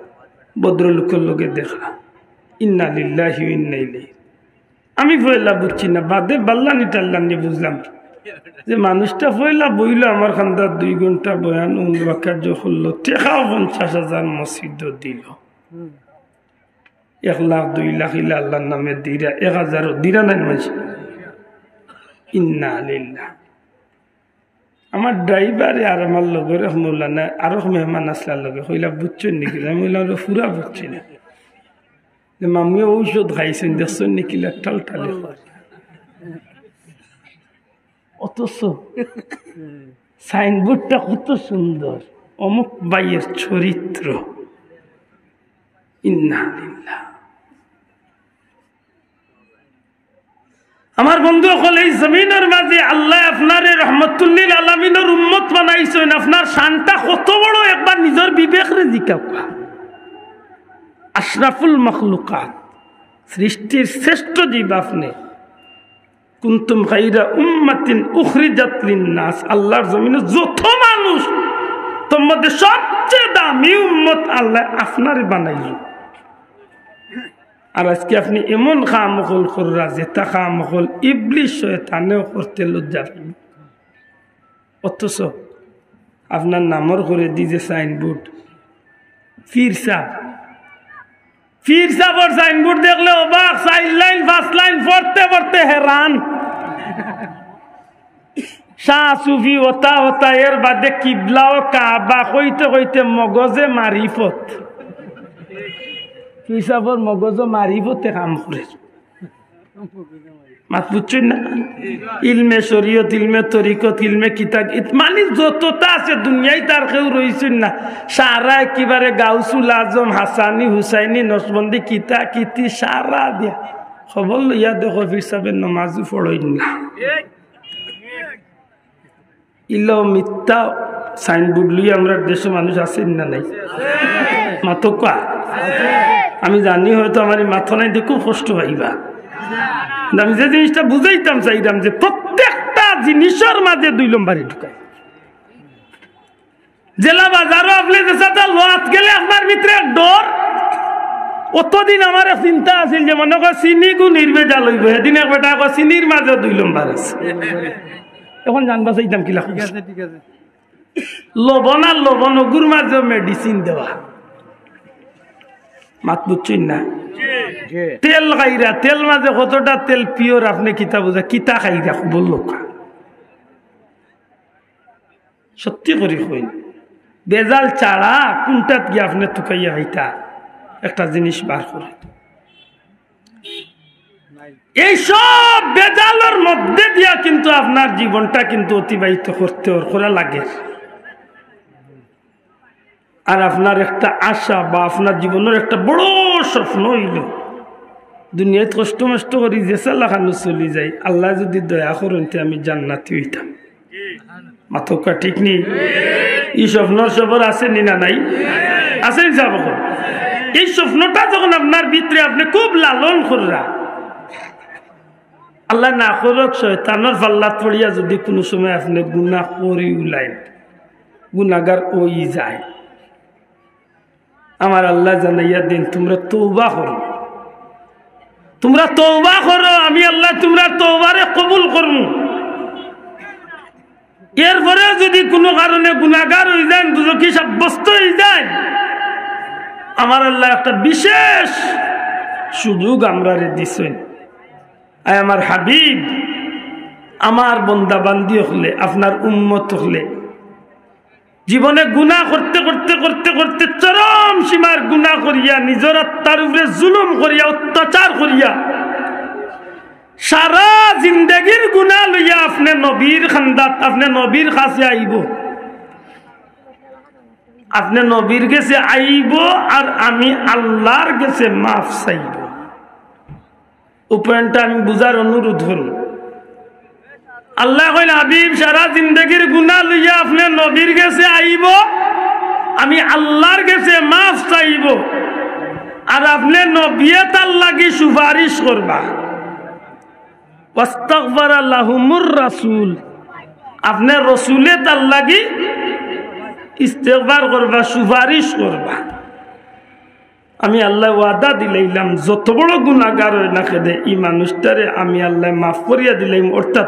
ভদ্রলোকর লগে দেখা। ইন্না লিল্লাহি ওয়া ইন্না ইলাইহি। আমি পয়লা বুঝছি না, বাদে বাল্লানি টাল্লানি বুঝলাম যে মানুষটা পয়লা বইলো আমার কান্দাত দুই ঘন্টা বয়ান, উন বাক্কা যখন লো, টেকাও পঞ্চাশ হাজার মসজিদো দিলো। এক লাখ, দুই লাখ ইলা আল্লার নামে দিরা, এক হাজারও দিরা নায় মানষে। ইন্না লিল্লাহ। আমার ড্রাইভারে আর আমার লগর এক মৌলানা, আরো মেহমান আসলার লগে, কইলা, "বুঝছইন নি কিলা?" আমি কইলাম, "ওরে, পুরা বুঝছি না।" যে মামুয়ে ঔষধ খাইছইন, দেখছইন নি কিলা টালটালি করে। অথচ সাইনবোর্ডটা কত সুন্দর, অমুক ভাইয়ের চরিত্র। ইন্না লিল্লাহ। আমার বন্ধু অকল, এই জমিনর মাঝে আল্লায় আপনারে রহমতুল্লিল আলামিনর উম্মত বানাইছইন, আপনার শানটা কত বড় একবার নিজর বিবেকরে জিকাউক্কা। আশরাফুল মখলুকাত, সৃষ্টির শ্রেষ্ঠ জীব আপনে। কুনতুম খাইরা উম্মাতিন উখরিজাত লিন্নাস, আল্লার জমিনো যত মানুষ, তার মধ্যে সবচেয়ে দামি উম্মত আল্লায় আপনারে বানাইলো। আর আজকে আপনে এমন কাম অকল কররা, যেতা কাম অকল ইবলিস শয়তানেও করতে লজ্জা পায়। অথচ আপনার নামর করেদি যে সাইনবোর্ড, পীর সাব, পীর সাবর সাইনবোর্ড দেখলে অবাক, চাইর লাইন, পাঁচ লাইন পড়তে পড়তে হেরান। শাহ সুফি অতা অতা, এর বাদে কিবলা ও কাবা কইতে কইতে মগজে মারিফত। পীর সাবর মগজও মারিফতে কাম করে। মাত বুঝছইন না? ইলমে শরীয়ত, ইলমে তরিকত, ইলমে কিতাব, ইত-, মানে যততা আছে দুনিয়াত তার কেউ রইছইন না। সারা একেবারে গাউসুল আজম, হাসানি, হুসাইনি, নকশবন্দি, কিতা কিতি সারা দিয়া। খবর লইয়া দেখো, পীর সাবে নমাজও পড়ইন না। ইলা মিথ্যা সাইনবোর্ড লইয়া আমরার দেশো মানুষ আছইন না নাই? মাতউক্কা। আমি জানি হয়তো আমার এই মাত নাই দেখে খুব কষ্ট পাইবা। কিন্তু আমি যে জিনিসটা বুঝাইতাম চাইরাম যে প্রত্যেকটা জিনিসর মাঝে দুই নম্বরি ঢুকায়। জেলা বাজারো আপনে যেসাতা লওয়াত গেলে আপনার ভিতরে এক ডর। অতদিন আমার এক চিন্তা আছিল যে মনে কর চিনি গুনির ভেজাল অইবো, হেদিন এক বেটায় কয় চিনির মাঝে দুই নম্বর আছে। এখন জানবা চাইতাম কিলা ঠিক আছে, ঠিক আছে। লবণ আর লবণ অগুর মাঝেও মেডিসিন দেওয়া। মাত বুঝছইন না? জি। তেল খাইরা, তেল মাঝে কতটা তেল পিওর আপনে কিতা বুঝা, কিতা খাইরা খবর লউক্কা। সত্যি করি কইন, ভেজাল ছাড়া কুনটাত গিয়া আপনে তুকাইয়া খাইতা, একটা জিনিস বার করে। এই সব ভেজালর মধ্যে দিয়া কিন্তু আপনার জীবনটা কিন্তু অতিবাহিত করতে অর, করা লাগে। আর আপনার একটা আশা বা আপনার জীবনর একটা বড় স্বপ্ন অইলো, দুনিয়াত কষ্ট মষ্ট করি যেছা লাখানো চলি যাই, আল্লায় যুদি দয়া করইন তে আমি জান্নাতি অইতাম। মাতউক্কা ঠিক নি? ই স্বপ্নর সবর আছে নি না নাই? আছে নি সাব অকল? এই স্বপ্নটা যখন আপনার ভিতরে আপনে খুব লালন কররা, আল্লায় না করউক শয়তানর পাল্লাত পড়িয়া যুদি কুনু সময় আপনে গুনা করি উলাইন, গুনাগার অই যায়, আমার আল্লায় জানাইয়া দিন, তুমরা তওবা করো, তুমরা তওবা করো, আমি আল্লায় তুমরার তওবারে কবুল করমু। এরপরেও যুদি কুনু কারণে গুনাগার অই যাইন, দুজখি সাব্যস্ত অই যাইন, আমার আল্লায় একটা বিশেষ সুযোগ আমরারে দিছইন। আয় আমার হাবিব, আমার বন্দা বান্দি অকলে, আপনার উম্মত অকলে, জীবনে গুনা করতে করতে করতে করতে চরম সীমার গুনা করিয়া, নিজর আত্মার উপরে জুলুম করিয়া, অত্যাচার করিয়া, সারা জিন্দেগির গুনা লইয়া আপনে নবীর খান্দাত, আপনে নবীর কাছে আইবো, আপনে নবীর গেছে আইবো, আর আমি আল্লার গেছে মাফ চাইবো। উপায়টা আমি বুঝার অনুরোধ করমু। আল্লায় কইন, "হাবিব, সারা জিন্দেগির গুনা লইয়া আপনে নবীর গেছে আইবো, আমি আল্লার গেছে মাফ চাইবো, আর আপনে নবিয়ে তার লাগি সুপারিশ করবা।" ওয়াস্তাগফারা লাহুমুর রাসূল, আপনে রসুলে তার লাগি ইস্তেগফার করবা, সুপারিশ করবা। আমি আল্লায় ওয়াদা দিলাইলাম, যত বড় গুনাগার অয় না কেনে, ই মানুষটারে আমি আল্লায় মাফ করিয়া দিলাইমু, অর্থাৎ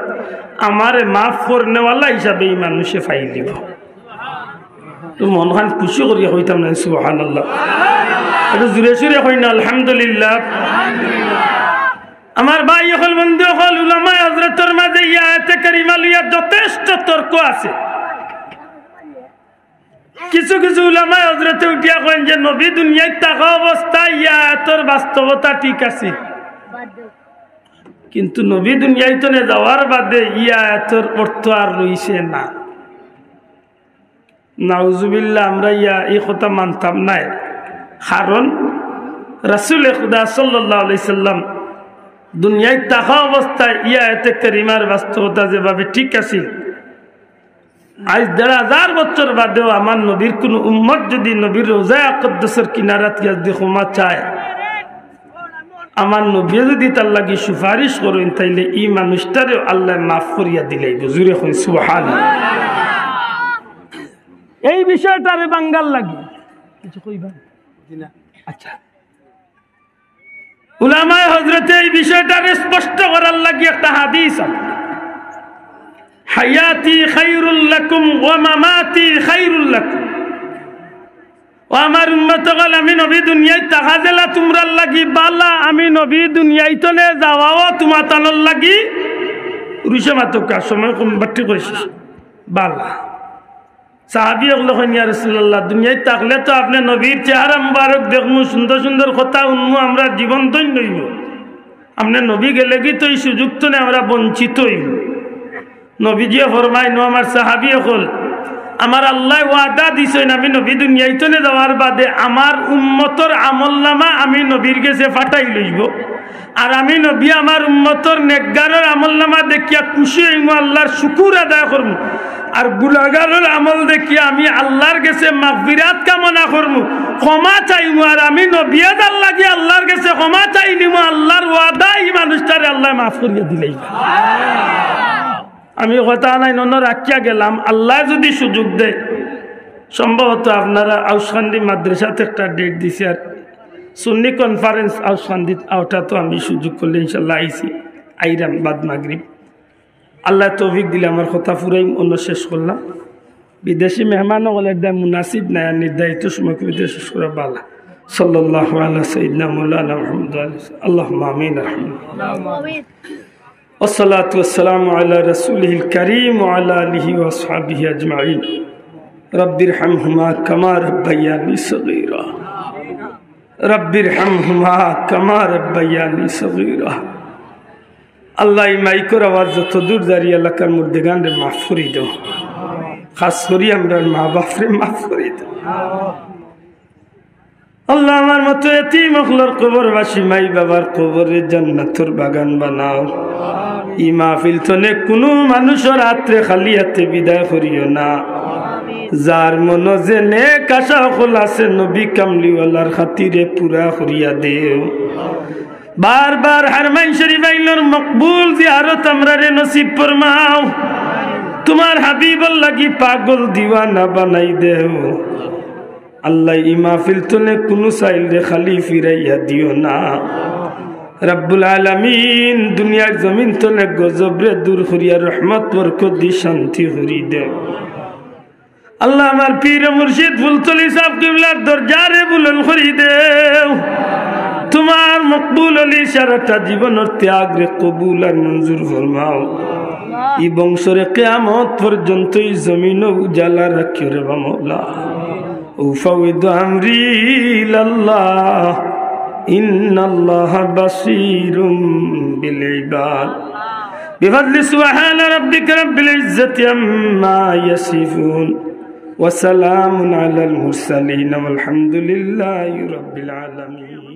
আমারে মাফ করনেওয়ালা হিসাবে ই মানুষে পাইলিবো। তো মনখান খুশি করিয়া কইতাম না, সুবহানাল্লাহ। একটু জোরে সোরে কইন না, আলহামদুলিল্লাহ। আমার ভাই অকল, বন্ধু অকল, উলামায়ে হযরতর মাঝে ই আয়াতে কারিমা লইয়া যথেষ্ট তর্ক আছে। কিছু কিছু উলামায়ে হজরতে উঠিয়া কইন যে নবী দুনিয়াত থাকা অবস্থায় ই আয়াতর বাস্তবতা ঠিক আছে, কিন্তু নবী দুনিয়াত থনে যাওয়ার বাদে ই আয়াতর অর্থ আর রইছে না। নাউজুবিল্লাহ, আমরা ইয়া, ই কথা মানতাম নায়। কারণ রাসূলে খুদা সাল্লাল্লাহু আলাইহি সাল্লাম দুনিয়াত থাকা অবস্থায় ই আয়াতে কারিমার বাস্তবতা যেভাবে ঠিক আছিল, আইজ দেড় হাজার বছর বাদেও আমার নবীর কুনু উম্মত যুদি নবীর রওজায়ে আকদ্দসর কিনারাত গিয়া যুদি ক্ষমা চায়, আমার নবীয়ে যুদি তার লাগি সুপারিশ করইন, তাইলে ই মানুষটারেও আল্লায় মাফ করিয়া দিলাইবো। জুরে কইন সুবহানাল্লাহ। এই বিষয়টারে ভাঙ্গার লাগি কিছু কইবা? আচ্ছা, উলামায়ে হজরতে এই বিষয়টারে স্পষ্ট করার লাগি একটা হাদিস আছে, "হায়াতি খায়রুল লাকুম ওয়া মামাতি খায়রুল লাকুম।" ও আমার উম্মত অকল, আমি নবী দুনিয়াত থাকা যেলা তুমরার লাগি বালা, আমি নবী দুনিয়াত থনে যাওয়াও তুমাতানর লাগি, রুশে মাতকা সময় কম বাট্টি কইছিস, বালা। সাহাবী অকলে কইন, "ইয়া রাসূলুল্লাহ, দুনিয়াত থাকলে তো আপনে নবীর চেহারা মুবারক দেখমু, সুন্দর সুন্দর কথা হুনমু, আমরার জীবন ধন্য অইবো। আপনে নবী গেলেগি তো ই সুযোগ থনে আমরা বঞ্চিত অইমু।" নবীজিয়ে ফরমাইন, "ও আমার সাহাবী অকল, আমার আল্লায় ওয়াদা দিছইন, আমি নবী দুনিয়াত থনে যাওয়ার বাদে আমার উম্মতর আমলনামা আমি নবীর গেছে পাঠাই লইবো।" আর আমি নবী আমার উম্মতর নেকগারর আমলনামা দেখিয়া খুশি অইমু, আল্লার শুকুর আদায় করমু। আর গুনাগারর আমল দেখিয়া আমি আল্লার গেছে মাগফিরাত কামনা করমু, ক্ষমা চাইমু। আর আমি নবীয়ে যার লাগি আল্লার গেছে ক্ষমা চাইলিমু, আল্লার ওয়াদা ই মানুষটারে আল্লায় মাফ করিয়া দিলাইবা। আমি কথা নাই নন রাখিয়া গেলাম, আল্লায় যুদি সুযোগ দেয়, সম্ভবত আপনারা আউসকান্দি মাদ্রাসাত একটা ডেট দিছি, আর সুন্নি কনফারেন্স আউসকান্দিত, ওটা তো আমি সুযোগ করলে ইনশাল্লাহ আইছি, আইরাম বাদ মাগরিব। আল্লায় তৌফিক দিলে আমার কথা ফুরাইমু, অনো শেষ করলাম। বিদেশি মেহমান অকলর দায় মুনাসিব নায়, আর নির্ধারিত সময় কবিতা শেষ করা বালা। সাল্লাল্লাহু আলা সাইয়্যিদিনা মাওলানা মুহাম্মদ ওয়া আলা আলিহি। আল্লাহুম্মা আমিন। আমিন। والصلاة والسلام على رسوله الكريم وعلى آله وأصحابه أجمعين. رب ارحمهما كما ربياني صغيرا. رب ارحمهما كما ربياني صغيرا. আল্লাহ, ই মাইকর আওয়াজ যত দূর যার ই এলাকার মুর্দেগানরে মাফ করি দেও, খাস করি আমরার মা বাপরে মাফ করি দেও। আল্লাহ, আমার মতো এতিম অকলর কবরবাসী মাই বাবার কবররে জান্নাতর বাগান বানাও। ই মাহফিল থনে কুনু মানুষর আতরে খালি আতে বিদায় করিও না। যার মনো যে নেক আশা অকল আছে, নবী কামলিওয়ালার খাতিরে পুরা করিয়া দেও। বারবার হারমাইন শরীফ আইনর মকবুল জিয়ারত আমরারে নসিব ফরমাও। তুমার হাবিবর লাগি পাগল দিওয়ানা বানাই দেও। আল্লাহ, ই মাহফিল থনে কুনু সাইলরে খালি ফিরাইয়া দিও না। রাব্বুল আলামিন, দুনিয়ার জমিন থনে গজবরে দূর করিয়া রহমত বরকত দি শান্তি করি দেও। আল্লাহ, আমার পীর মুর্শিদ ফুলতলি সাহেব কিবলার দরজারে বুলন্দ করি দেও। তুমার মকবুল অলি সারাটা জীবনর ত্যাগরে কবুল আর মঞ্জুর ফরমাও। ই বংশরে কিয়ামত পর্যন্ত ই জমিনো উজালা রাখিও রে বা মওলা। أفوض أمري إلى الله إن الله بصير بالعباد. بفضل سبحان ربك رب العزة عما يصفون وسلام على المرسلين والحمد لله رب العالمين.